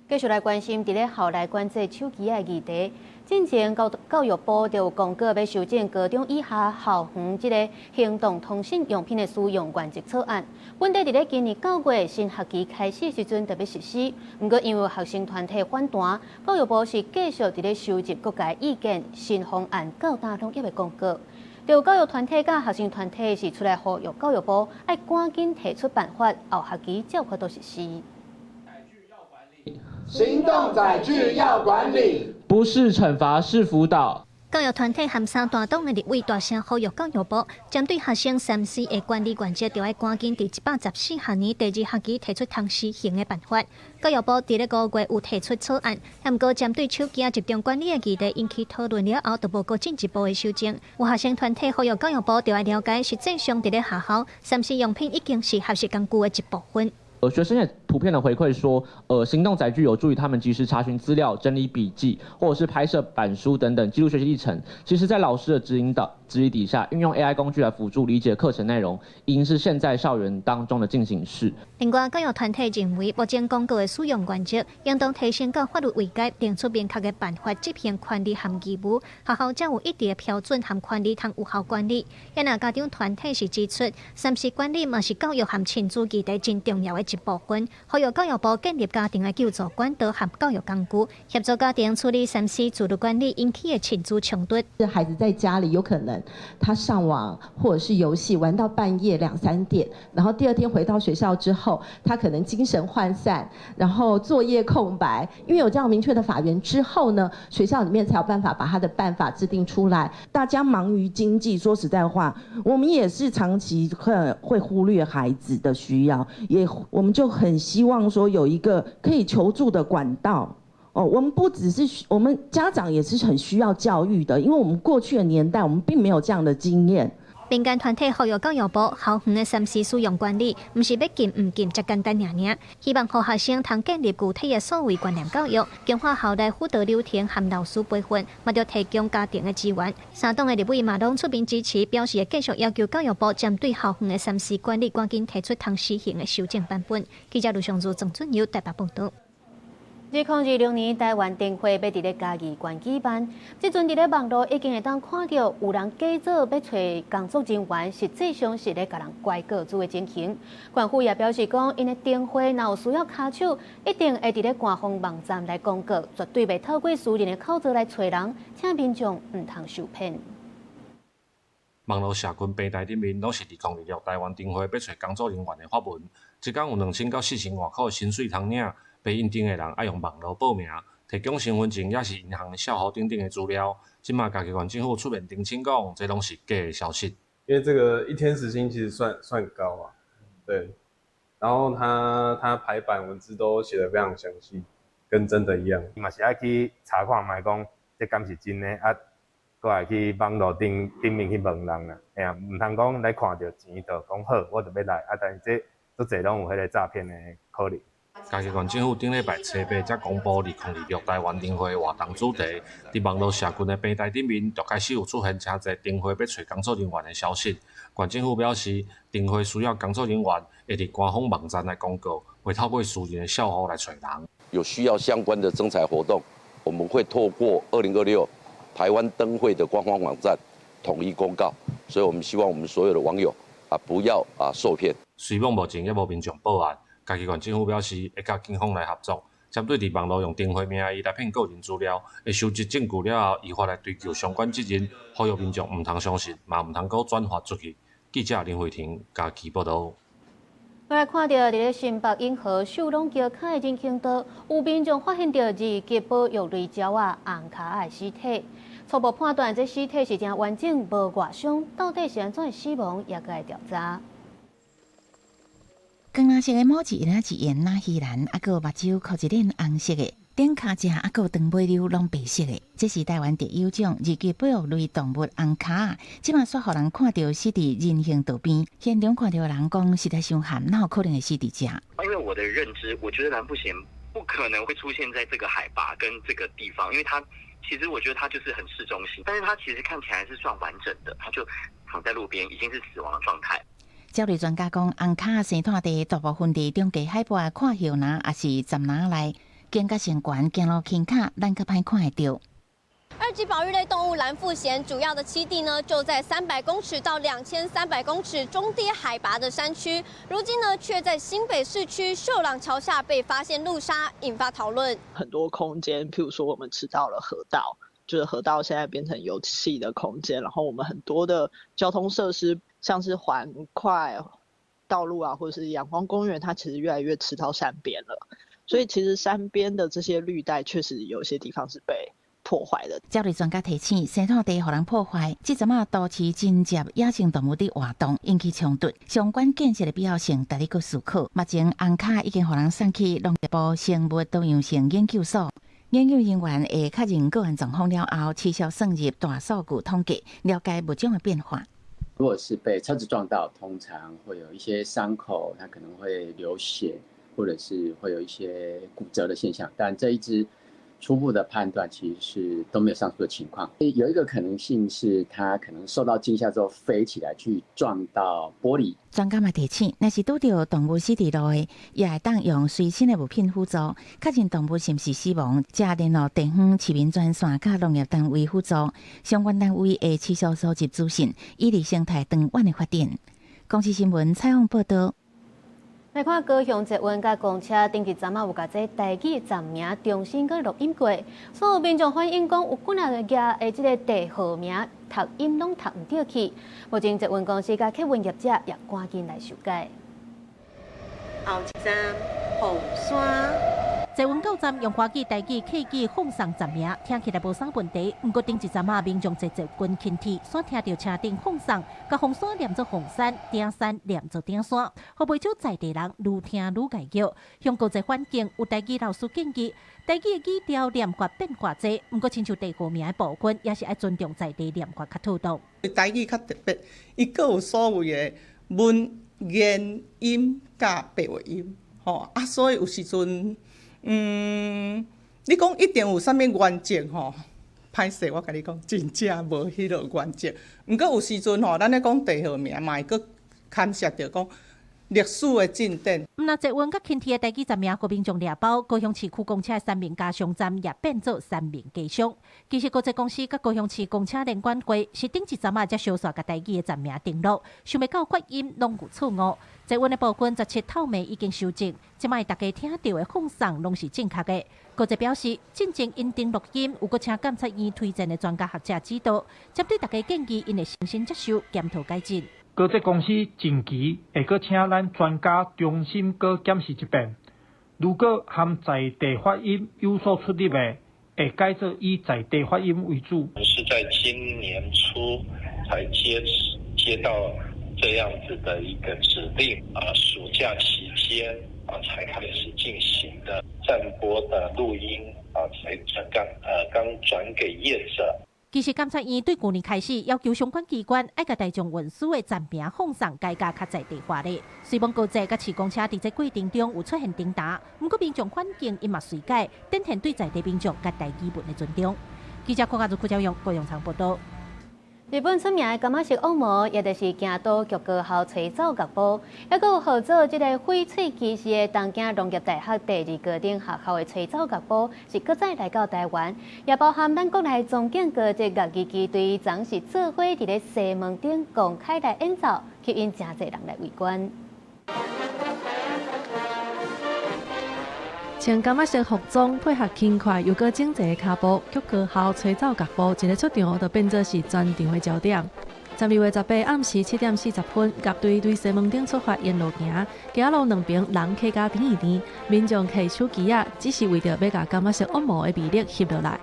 Speaker 1: 繼續來關心佇咧校內管制手機的議題。進前教育部就有公告欲修正高中以下校園這个行動通訊用品的使用原則草案。本底佇咧今年9月新學期開始時陣就欲實施，毋過因為學生團體反彈，教育部是繼續佇咧收集各界意見，新方案到今攏猶未公告。就教育團體佮學生團體是出來呼籲教育部愛趕緊提出辦法，後學期才有法度實施。
Speaker 2: 行動載具要管理，
Speaker 3: 不是懲罰，是輔導。
Speaker 4: 教育團體和三大黨的立委大聲呼籲教育部，針對學生3C 的管理原則，著愛趕緊佇114學年第二學期提出通施行的辦法。教育部佇咧5月有提出草案，毋過針對手機集中管理的議題引起討論了後，就無閣進一步的修正。有學生團體呼籲教育部，著愛了解，實際上佇咧學校3C 用品已經是學習工具的一部分。
Speaker 3: 學生也普遍的回饋說，行動載具有助於他們及時查詢資料、整理筆記，或者是拍攝板書等等記錄學習歷程。其實，在老師的指引導指引底下，運用 AI 工具來輔助理解課程內容，已經是現在校園當中的進行式。
Speaker 4: 另外，教育團體認為，目前公告的使用原則應當提升到法律位階，定出明確的辦法執行權利和義務，學校才有一定的標準和權利通有效管理。也若家長團體是指出，3C 管理嘛是教育和親子議題真重要的一部分，呼籲教育部建立家庭的救助管道和教育工具，協助家庭處理3C 自律管理引起的親子衝突。
Speaker 5: 孩子在家裡有可能他上網或者是遊戲玩到半夜2、3點，然後第二天回到學校之後，他可能精神渙散，然後作業空白。因為有這樣明確的法源之後呢，學校裡面才有辦法把他的辦法制定出來。
Speaker 6: 大家忙於經濟，說實在話，我們也是長期會忽略孩子的需要，也我們就很希望說有一個可以求助的管道。哦，我們不只是我們家長也是很需要教育的，因為我們過去的年代，我們並沒有這樣的經驗。
Speaker 4: 民間團體呼籲教育部，校園的3C 使用管理，毋是欲禁毋禁遮簡單爾爾，希望予學生通建立具體的數位觀念教育，強化校內輔導流程和老師培訓，嘛著提供家庭的資源。三黨的立委嘛攏出面支持，表示會繼續要求教育部針對校園的3C 管理，趕緊提出通施行的修正版本。記者盧尚如、鄭俊友台北報導。
Speaker 1: 2026年台灣燈會欲佇咧嘉義縣舉辦，這陣佇咧網路已經會當看著有人假做欲揣工作人員，實際上是咧共人拐個資的情形。縣府也表示講，𪜶的燈會若有需要跤手，一定會佇咧官方網站來公告，絕對袂透過私人的口座來揣人，請民眾毋通受騙。
Speaker 7: 網路社群平台頂面攏是2026台灣燈會欲揣工作人員的發文，一工有2000到4000外箍的薪水通領。被應徵的人愛用網路報名，提供身份證，抑是銀行帳戶等等的資料。這馬嘉義縣政府出面澄清講，這攏是假的消息。
Speaker 8: 因為這個一天時薪其實算高啊，對。然後他排版文字都寫得非常詳細，跟真的一樣。
Speaker 22: 嘛是愛去查看覓講，這敢是真的啊？閣來去網路頂面去問人啦，嘿啊，毋通講來看著錢就講好，我就欲來啊。但是這足濟攏有彼個詐騙的可能。
Speaker 7: 嘉義縣政府頂禮拜初八才公布2026台灣燈會活動主題，佇網路社群的平台頂面就開始有出現誠濟燈會欲揣工作人員的消息。縣政府表示，燈會需要工作人員會佇官方網站來公告，袂透過私人的帳戶來揣人。
Speaker 24: 有需要相關的徵才活動，我們會透過2026台灣燈會的官方網站統一公告，所以我們希望我們所有的網友啊，不要啊受騙。
Speaker 7: 雖罔目前猶無民眾報案。嘉義縣政府表示，會佮警方來合作，針對佇網路用燈會名義來騙個人資料，會收集證據了後，依法來追究相關責任。呼籲民眾毋通相信，嘛毋通閣轉發出去。記者林慧婷嘉義報導。
Speaker 1: 我來看著佇咧新北永和秀朗橋跤的人行道，有民眾發現著二級保育類鳥仔紅跤仔的屍體，初步判斷這屍體是誠完整，無外傷，到底是按怎死亡，猶閣愛調查。
Speaker 25: 光藍色的毛一仔一圓若魚籃，猶閣目睭箍一輪紅色的，頂跤脊猶閣長尾溜攏白色的。這是台灣特有種二級保育類動物紅跤，這馬煞予人看著死佇人行道邊，現場看著人講實在傷譀，哪有可能會死佇遮？
Speaker 27: 因為我的認知，我覺得藍腹鷴不可能會出現在這個海拔跟這個地方，因為它其實我覺得它就是很市中心，但是它其實看起來是算完整的，它就躺在路邊，已經是死亡的狀態。
Speaker 25: 鳥類專家講，紅跤生湠地大部分佇中低海拔闊葉林，抑是杉林內，間隔上懸，行路輕巧，咱較歹看會著。
Speaker 32: 二級保育類動物藍腹鷴主要的棲地呢，就在300公尺到2300公尺中低海拔的山區。如今呢，卻在新北市區秀朗橋下被發現路殺，引發討論。
Speaker 33: 很多空間，譬如說我們吃到了河道，就是河道現在變成遊憩的空間，然後我們很多的交通設施，像是環快道路啊，或者是陽光公園，它其實越來越吃到山邊了。所以其實山邊的這些綠帶確實有些地方是被破壞的。
Speaker 25: 鳥類專家提醒，生態地予人破壞，這陣仔都市真濟野生動物佇活動，引起衝突，相關建設的必要性，值得閣思考。目前紅跤已經予人送去農業部生物多樣性研究所，研究人員會確認個案狀況了後，持續算入大數據統計，了解物種的變化。
Speaker 9: 如果是被車子撞到，通常會有一些傷口，它可能會流血，或者是會有一些骨折的現象。但這一隻初步的判斷其實是都沒有上述的情況。有一個可能性是，它可能受到驚嚇之後飛起來去撞到玻璃。
Speaker 25: 專家嘛提醒，若是拄著動物死佇路的，也會當用隨身的物品輔助，確認動物是毋是死亡，才聯絡地方市民專線佮農業單位輔助，相關單位會持續收集資訊，以利生態長遠的發展。公視新聞採訪報導。
Speaker 1: 來看高雄捷運佮公車頂一陣仔有共這台語站名重新閣錄音過，所有民眾反映講有幾若个的這个地號名讀音攏讀毋著去。目前捷運公司佮客運業者也趕緊來修改。
Speaker 10: 後一站鳳山。
Speaker 11: 捷運到站用華語、台語、客語放送站名，聽起來無啥問題。毋過頂一陣仔民眾坐捷運輕鐵，煞聽著車頂放送，共鳳山念做鳳山，鼎山念做鼎山，予袂少在地人愈聽愈礙叫。向國際環境有台語老師建議，台語的語調念法變化濟，毋過親像地號名的部分，也是愛尊重在地念法較妥當。
Speaker 12: 台語較特別，伊閣有所謂的文言音佮白話音，吼啊，所以有時陣。你講一定有啥物原則吼？歹勢，我共你講，真正無彼落原則。毋過有時陣吼，咱咧講地號名嘛會閣牽涉著講歷史的進展。
Speaker 11: 毋但捷運佮輕鐵的台語站名，予民眾掠包，高雄市區公車的三民家鄉站也變做三民家鄉。其實高鐵公司佮高雄市公車聯管會是頂一陣仔才相煞共台語的站名登錄，想袂到發音攏有錯誤。捷運的部分17透明已經修正，這擺大家聽著的放送攏是正確的。高鐵表示，進前𪜶登錄音有閣請監察院推薦的專家學者指導，針對大家建議，𪜶會誠心接受檢討改進。
Speaker 13: 高鐵公司近期會閣請咱專家重新閣檢視一遍，如果和在地發音有所出入的，會改做以在地發音為主。
Speaker 14: 是在今年初才接到這樣子的一個指令啊，暑假期間啊才開始進行的站播的錄音啊，才剛轉給業者。
Speaker 11: 其實監察院對舊年開始要求相關機關愛共大眾運輸的站名放送改甲較在地化咧。雖罔高鐵佮市公車佇這過程中有出現停頓，毋過民眾反應𪜶嘛隨改，展現對在地民眾佮台語文的尊重。記者郭家如、郭昭勇、高永昌報導。
Speaker 1: 日本出名的柑仔色惡魔，也就是京都菊高校吹奏樂部，猶閣有號做這个翡翠騎士的東京農業大學第二高等學校的吹奏樂部，是閣再來到台灣，也包含咱國內松景高職樂藝機隊，昨是做伙佇咧西門町公開來演奏，吸引誠濟人來圍觀。
Speaker 15: 穿柑仔色服裝，配合輕快又閣整齊的跤步，菊高校吹奏樂部一个出場就變做是全場的焦點。12月18暗時7點40分，樂隊對西門町出發，沿路行，街路兩邊人客甲甜甜，民眾提手機仔，只是為著欲共柑仔色惡魔的魅力翕落來。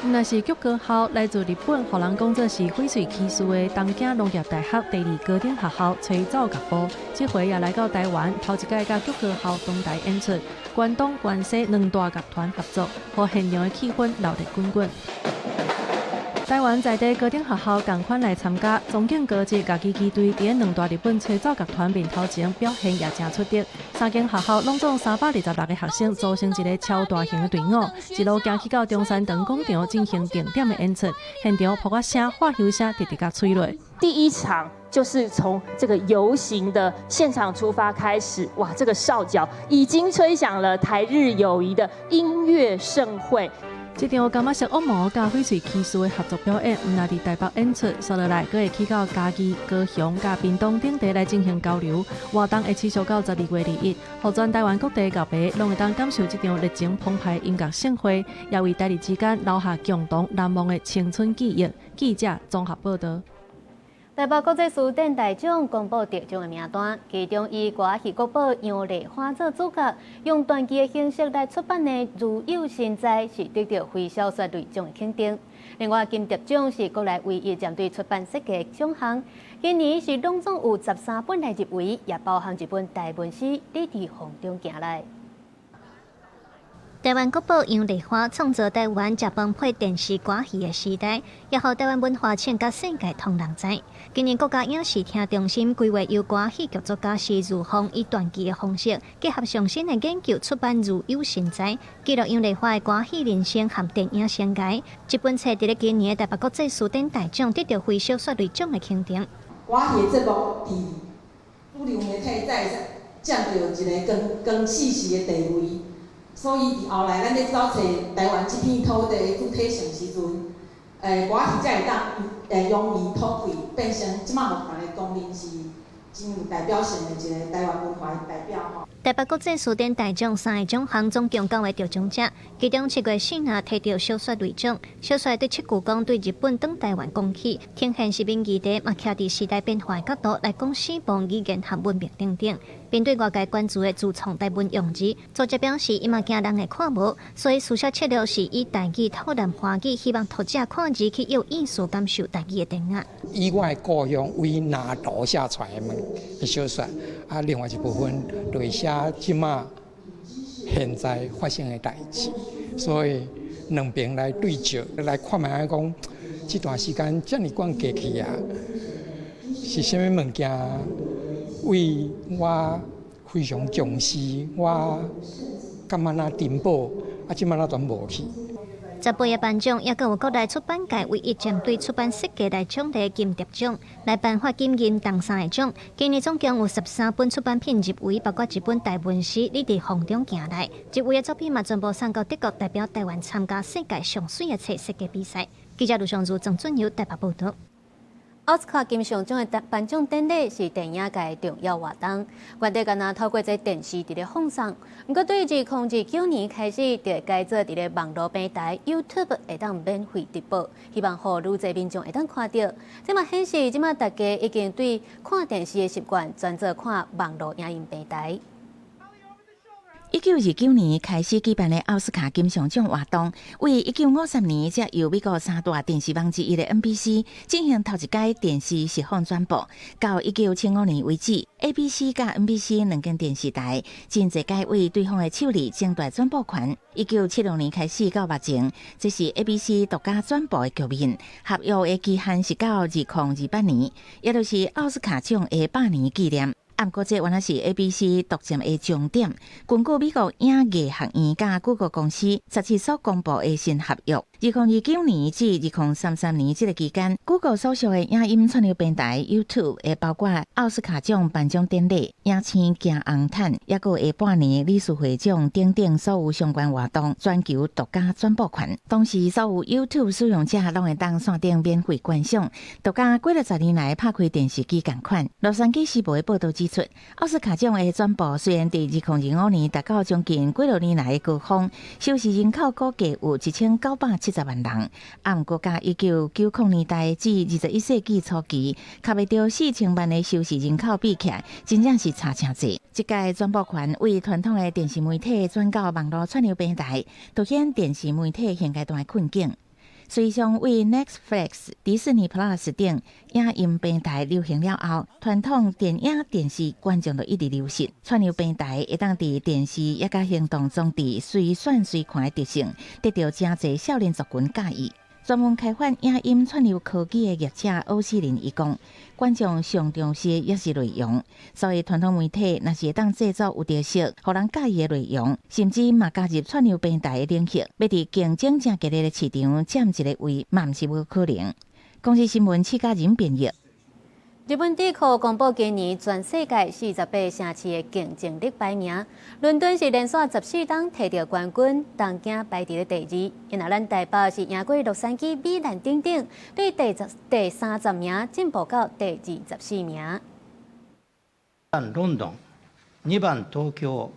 Speaker 15: 若是菊高校來自日本，予人講做是翡翠騎士的東京農業大學第二高等學校吹奏樂部，這回也來到台灣，頭一擺佮菊高校同台演出，關東、關西兩大樂團合作，予現場的氣氛鬧熱滾滾。台灣在地高等學校仝款來參加，松景高職樂藝機隊佇兩大日本吹奏樂團面頭前表現也誠出色。三間學校攏總326個學生組成一個超大型的隊伍，一路行去到中山堂廣場進行定點的演出，現場噗仔聲、喝挾聲直直共催落。
Speaker 16: 第一場就是從這個遊行的現場出發開始，哇，這個哨角已經吹響了台日友誼的音樂盛會。
Speaker 15: 這場柑仔色惡魔佮翡翠騎士的合作表演，毋但佇台北演出，紲落來閣會去到嘉義、高雄、佮屏東等地來進行交流。活動會持續到12月21，予全台灣各地樂迷攏會當感受這場熱情澎湃音樂盛會，也為台日之間留下共同難忘的青春記憶。記者綜合報導。
Speaker 1: 台北國際書展大獎公布得獎的名單，其中以歌仔戲國寶楊麗花做主角，用傳記的形式來出版的《如有神在》是得著非小說類獎的肯定。另外，金蝶獎是國內唯一針對出版設計獎項，今年是攏總有13本來入圍，也包含一本台文詩《你佇風中行來》。
Speaker 4: 台灣國寶楊麗花創造台灣食飯配電視歌戲的時代，也予台灣文化衝甲世界通人知。今年國家影視聽中心規劃由歌戲劇作家施如鳳以傳記的方式，結合上新的研究出版《如有神在》，記錄楊麗花的歌戲人生和電影生涯。這本冊佇咧今年的台北國際書展大獎得著非小說類獎的肯定。
Speaker 2: 歌戲的節目佇主流媒體才會佔著一个光光四時的地位。所以佇後來，咱咧走揣台灣這片土地的主體性時陣，歌仔戲才會當揚眉吐氣，變成這馬目前的公認是真有代表性的一个台灣文化的代表吼。
Speaker 4: 台北國際書展大獎三个獎項總共九个得獎者，其中7月4日提著小說類獎。小說對七句講對日本轉台灣講起，呈現殖民議題，嘛徛佇時代變化的角度來講死亡語言和文明等等。面對外界關注的自創台文用字，作者表示，伊嘛驚人會看無，所以書寫策略是以台語套南華語，希望讀者看字去有意思感受台語的典雅。
Speaker 3: 以我的故鄉為拿圖寫出來的物小說，啊，另外一部分就是寫這馬現在發生的代誌，所以兩邊來對照來看覓講，這段時間遮爾久過去啊，是啥物物件為我非常重視，我感覺若珍寶，啊，這馬若全無去。
Speaker 4: 18個頒獎，抑閣有國內出版界唯一針對出版設計來獎的金蝶獎，來頒發金銀銅三個獎。今年總共有13本出版品入圍，包括一本台文詩《你佇風中行來》。入圍的作品嘛，全部送到德國，代表台灣參加世界上媠的冊設計比賽。記者盧尚如、曾俊友台北報導。
Speaker 1: 奧斯卡金像獎的頒獎典禮是電影界重要活動，原底干焦透過這電視佇咧放送，毋過對2029年開始，就改做佇咧網路平台 YouTube 會當免費直播，希望予愈濟民眾會當看著。這嘛顯示，這馬大家已經對看電視的習慣轉做看網路影音平台。
Speaker 25: 1929年開始舉辦的奧斯卡金像獎活動，為1953年才由美國三大電視網之一的 NBC 進行頭一擺電視實況轉播。到1975年為止，ABC 佮 NBC 兩間電視台真濟擺為對方的手裡爭奪轉播權。1976年開始到目前，這是 ABC 獨家轉播的局面。合約的期限是到2028年，也就是奧斯卡獎的100年紀念。毋過，這原來是 ABC 獨佔的終點。根據美國影藝學院佮谷歌公司17所公布的新合約，2029年至2033年這个期間，谷歌所屬的影音串流平台 YouTube 會包括奧斯卡獎頒獎典禮、影星行紅毯，抑閣下半年理事會獎等等所有相關活動，全球獨家轉播權。同時，所有 YouTube 使用者攏會當線頂免費觀賞，就佮幾若十年來拍開電視機仝款。洛杉磯時報的報導指出，奧斯卡獎的轉播雖然佇2025年達到將近幾若年來的高峰，收視人口估計有1970萬人，啊，毋過佮1990年代至21世紀初期，較袂著4000萬的收視人口比起來，真正是差誠濟。這屆轉播權為傳統的電視媒體轉到網路串流平台，凸顯電視媒體現階段的困境。實際上，為 Netflix、迪士尼 Plus 等影音平台流行了後，傳統電影電視觀眾就一直流失。串流平台會當佇電視抑佮行動裝置隨選隨看的特性，得著誠濟少年族群佮意。專門開發影音串流科技的業者歐斯林伊講，觀眾上重視的抑是內容，所以傳統媒體若是會當製作有特色、予人佮意的內容，甚至嘛加入串流平台的領域，欲佇競爭誠激烈的市場佔一个位，嘛毋是無可能。公視新聞，戚家仁編譯。
Speaker 1: 日本智庫公布今年全世界48城市的競爭力排名，倫敦是連續14冬提著冠軍，東京排佇咧第二。若咱台北是贏過洛杉磯、米蘭等等，對第30名進步到第24名。
Speaker 17: ロンドン、2番東京、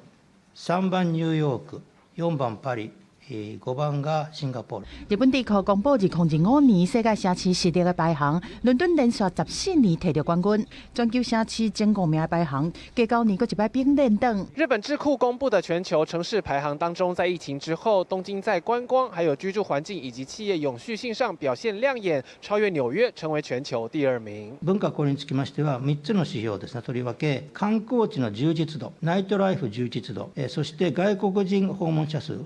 Speaker 17: 3番ニューヨーク、4番パリ、5番がシンガポール。
Speaker 5: 日本智庫公布2025年世界城市實力的排行，倫敦連續14年提著冠軍，全球城市前五名的排行，過九年閣一擺變連登。
Speaker 6: 日本智庫公布的全球城市排行當中，在疫情之後，東京在觀光、還有居住環境以及企業永續性上表現亮眼，超越紐約，成為全球第二名。
Speaker 17: 文化交流につきましては、3つの指標ですね、とりわけ観光地の充実度、ナイトライフ充実度、そして外國人訪問者數。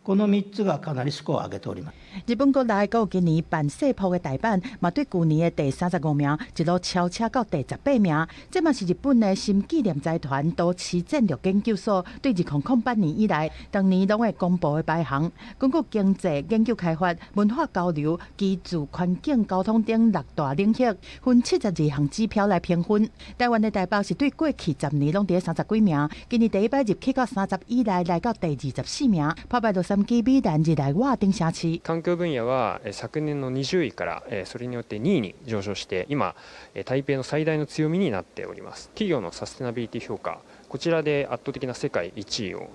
Speaker 17: この3つがかなりスコアを上げております。
Speaker 5: 日本國內閣今年辦世博的大阪，嘛對舊年的第35名一路超車到第18名。這嘛是日本的新紀念財團都市戰略研究所對2008年以來，逐年攏會公布的排行，根據經濟、研究開發、文化交流、居住環境、交通等六大領域，分72項指標來評分。台灣的台北是對過去10年攏佇30幾名，今年第一擺入去到30以內，來到第24名，破敗洛杉磯、米蘭、日內瓦等城市。
Speaker 8: 環境分野は昨年の20位からそれによって2位に上昇して、今台北の最大の強みになっております。企業のサステナビリティ評価、こちらで圧倒的な世界1位を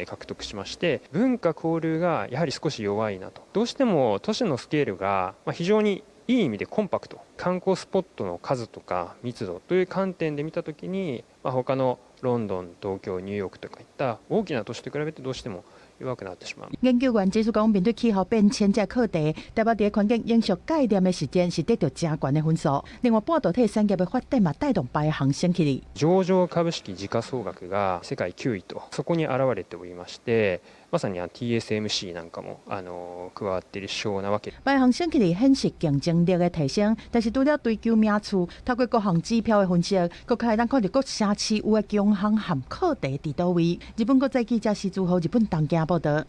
Speaker 8: 獲得しまして、文化交流がやはり少し弱いなと。どうしても都市のスケールが非常にいい意味でコンパクト、観光スポットの数とか密度という観点で見たときに、他のロンドン、東京、ニューヨークとかいった大きな都市と比べてどうしても弱くなってしまう。
Speaker 5: 研究員指出講，面對氣候變遷這個課題，台北佇環境永續概念的實踐是得到誠懸的分數。另外，半導體產業的發展嘛，帶動排行升起來。
Speaker 8: 上場株式時価総額が世界9位と、そこに現れておりまして、まさに TSMC なんかも加わっている指標なわけ。
Speaker 5: 排行升起來顯示競爭力的提升，但是除了追求名次，透過各項指標的分析，閣較會當看著各城市有的強項和課題佇佗位。日本國際記者施主豪日本東京報道。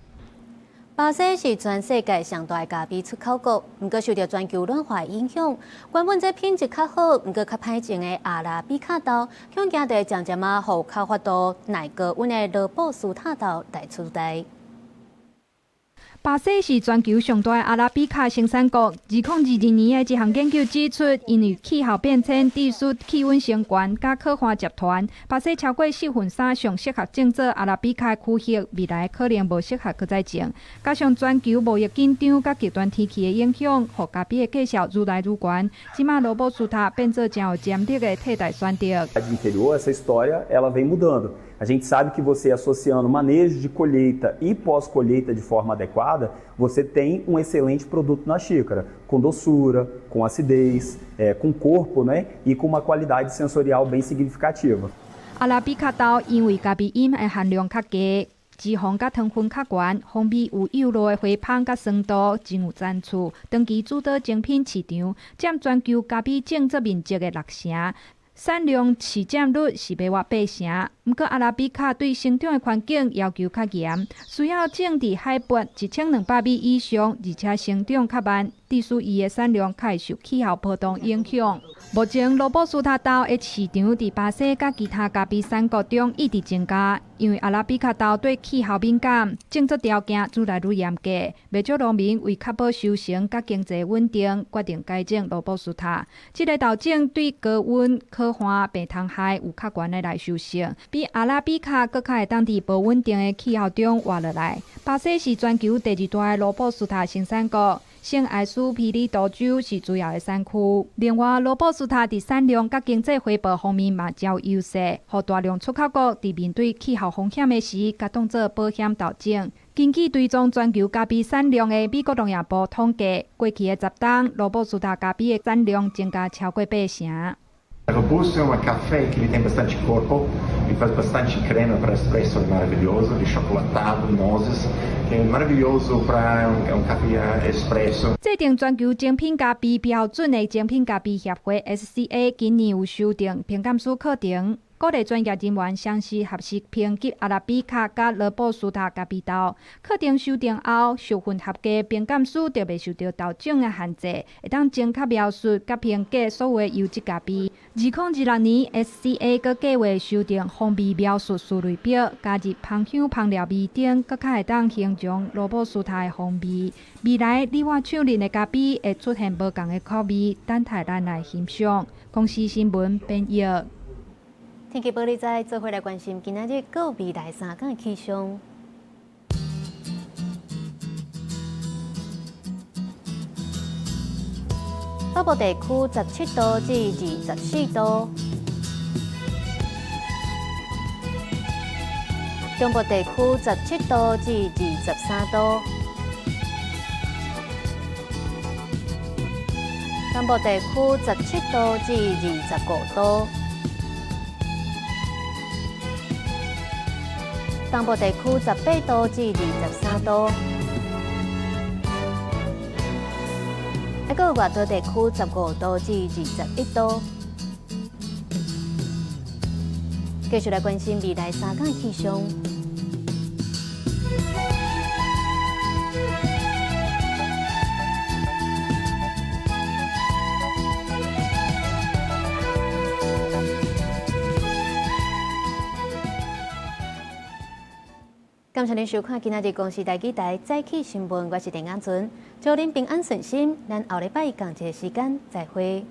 Speaker 1: 巴西是全世界上大的咖啡出口國，毋過受著全球暖化影響，原本這品質較好，毋過較歹種的阿拉比卡豆，恐驚佇漸漸仔予較法度耐高溫的羅布斯塔豆來取代。
Speaker 18: 巴西是全球上大的阿拉比卡生產國。2022年的一項研究指出，因為氣候變遷致使氣溫升懸，佮可旱集團，巴西超過四分三上適合種作阿拉比卡的區域，未來可能無適合閣再種。加上全球貿易緊張佮極端天氣的影響，予咖啡的價數愈來愈懸。這馬羅布斯塔變做誠有潛力的替代選擇。
Speaker 19: Interior, essa história ela vem mudando. A gente sabe que você associando manejo de colheita e pós-colheita de forma adequada, você tem um excelente produto na xícara, com doçura, com acidez, com corpo, né, e com uma qualidade sensorial bem significativa.
Speaker 18: 阿拉比卡豆因為咖啡因的含量較低，脂肪佮糖分較懸，風味有幼露的花香佮酸度，真有層次。長期主導精品市場，佔全球咖啡種植面積的六成。產量市佔率是欲越八成，毋過阿拉比卡對生長的環境要求較嚴，需要種佇海拔1200米以上，而且成長較慢，致使伊的產量較會受氣候波動影響。目前羅布斯塔豆的市場佇巴西佮其他咖啡產國中一直增加，因為阿拉比卡豆對氣候敏感，種植條件愈來愈嚴格，袂少農民為確保收成佮經濟穩定，決定改種羅布斯塔。這个豆種對高溫、可旱、病蟲害有較懸的耐受性，比阿拉比卡閣較會當佇無穩定的氣候中活落來。巴西是全球第二大的羅布斯塔生產國。聖埃斯皮里多州是主要的產區。另外，羅布斯塔佇產量佮經濟回報方面嘛誠有優勢，予大量出口國佇面對氣候風險的時，共當做保險豆種。根據追蹤全球咖啡產量的美國農業部統計，過去的10冬，羅布斯塔咖啡的產量增加超過八成。
Speaker 20: Robusto é um café que ele tem bastante corpo, ele faz bastante crema para espresso, é maravilhoso, de chocolatado, nozes, que é maravilhoso para um café expresso.
Speaker 18: 制定全球精品咖啡標準的精品咖啡協會 SCA 今年有修訂評鑑師課程，鼓勵專業人員詳細學習評級阿拉比卡佮羅布斯塔咖啡豆。課程修訂後，受訓合格評鑑師就袂受著豆種的限制，會當精確描述佮評價所有的優質咖啡。2026年，SCA 閣計劃修訂風味描述思類表，加入芳香、香料味等，閣較會當形容羅布斯塔的風味。未來你我手啉的咖啡會出現無仝的口味，等待咱來欣賞。公視新聞編譯。
Speaker 1: 天氣報你知，做伙來關心今仔日閣未來3工的氣象。北部地區17度至24度，中部地區17度至23度，南部地區17度至25度，東部地區18度至23度。啊，閣有外島地區15度至21度。繼續來關心未來3天氣象。感謝您收看今仔日公視台語台早起新聞，我是鄭雅純，祝您平安順心，咱後禮拜仝一个時間再會。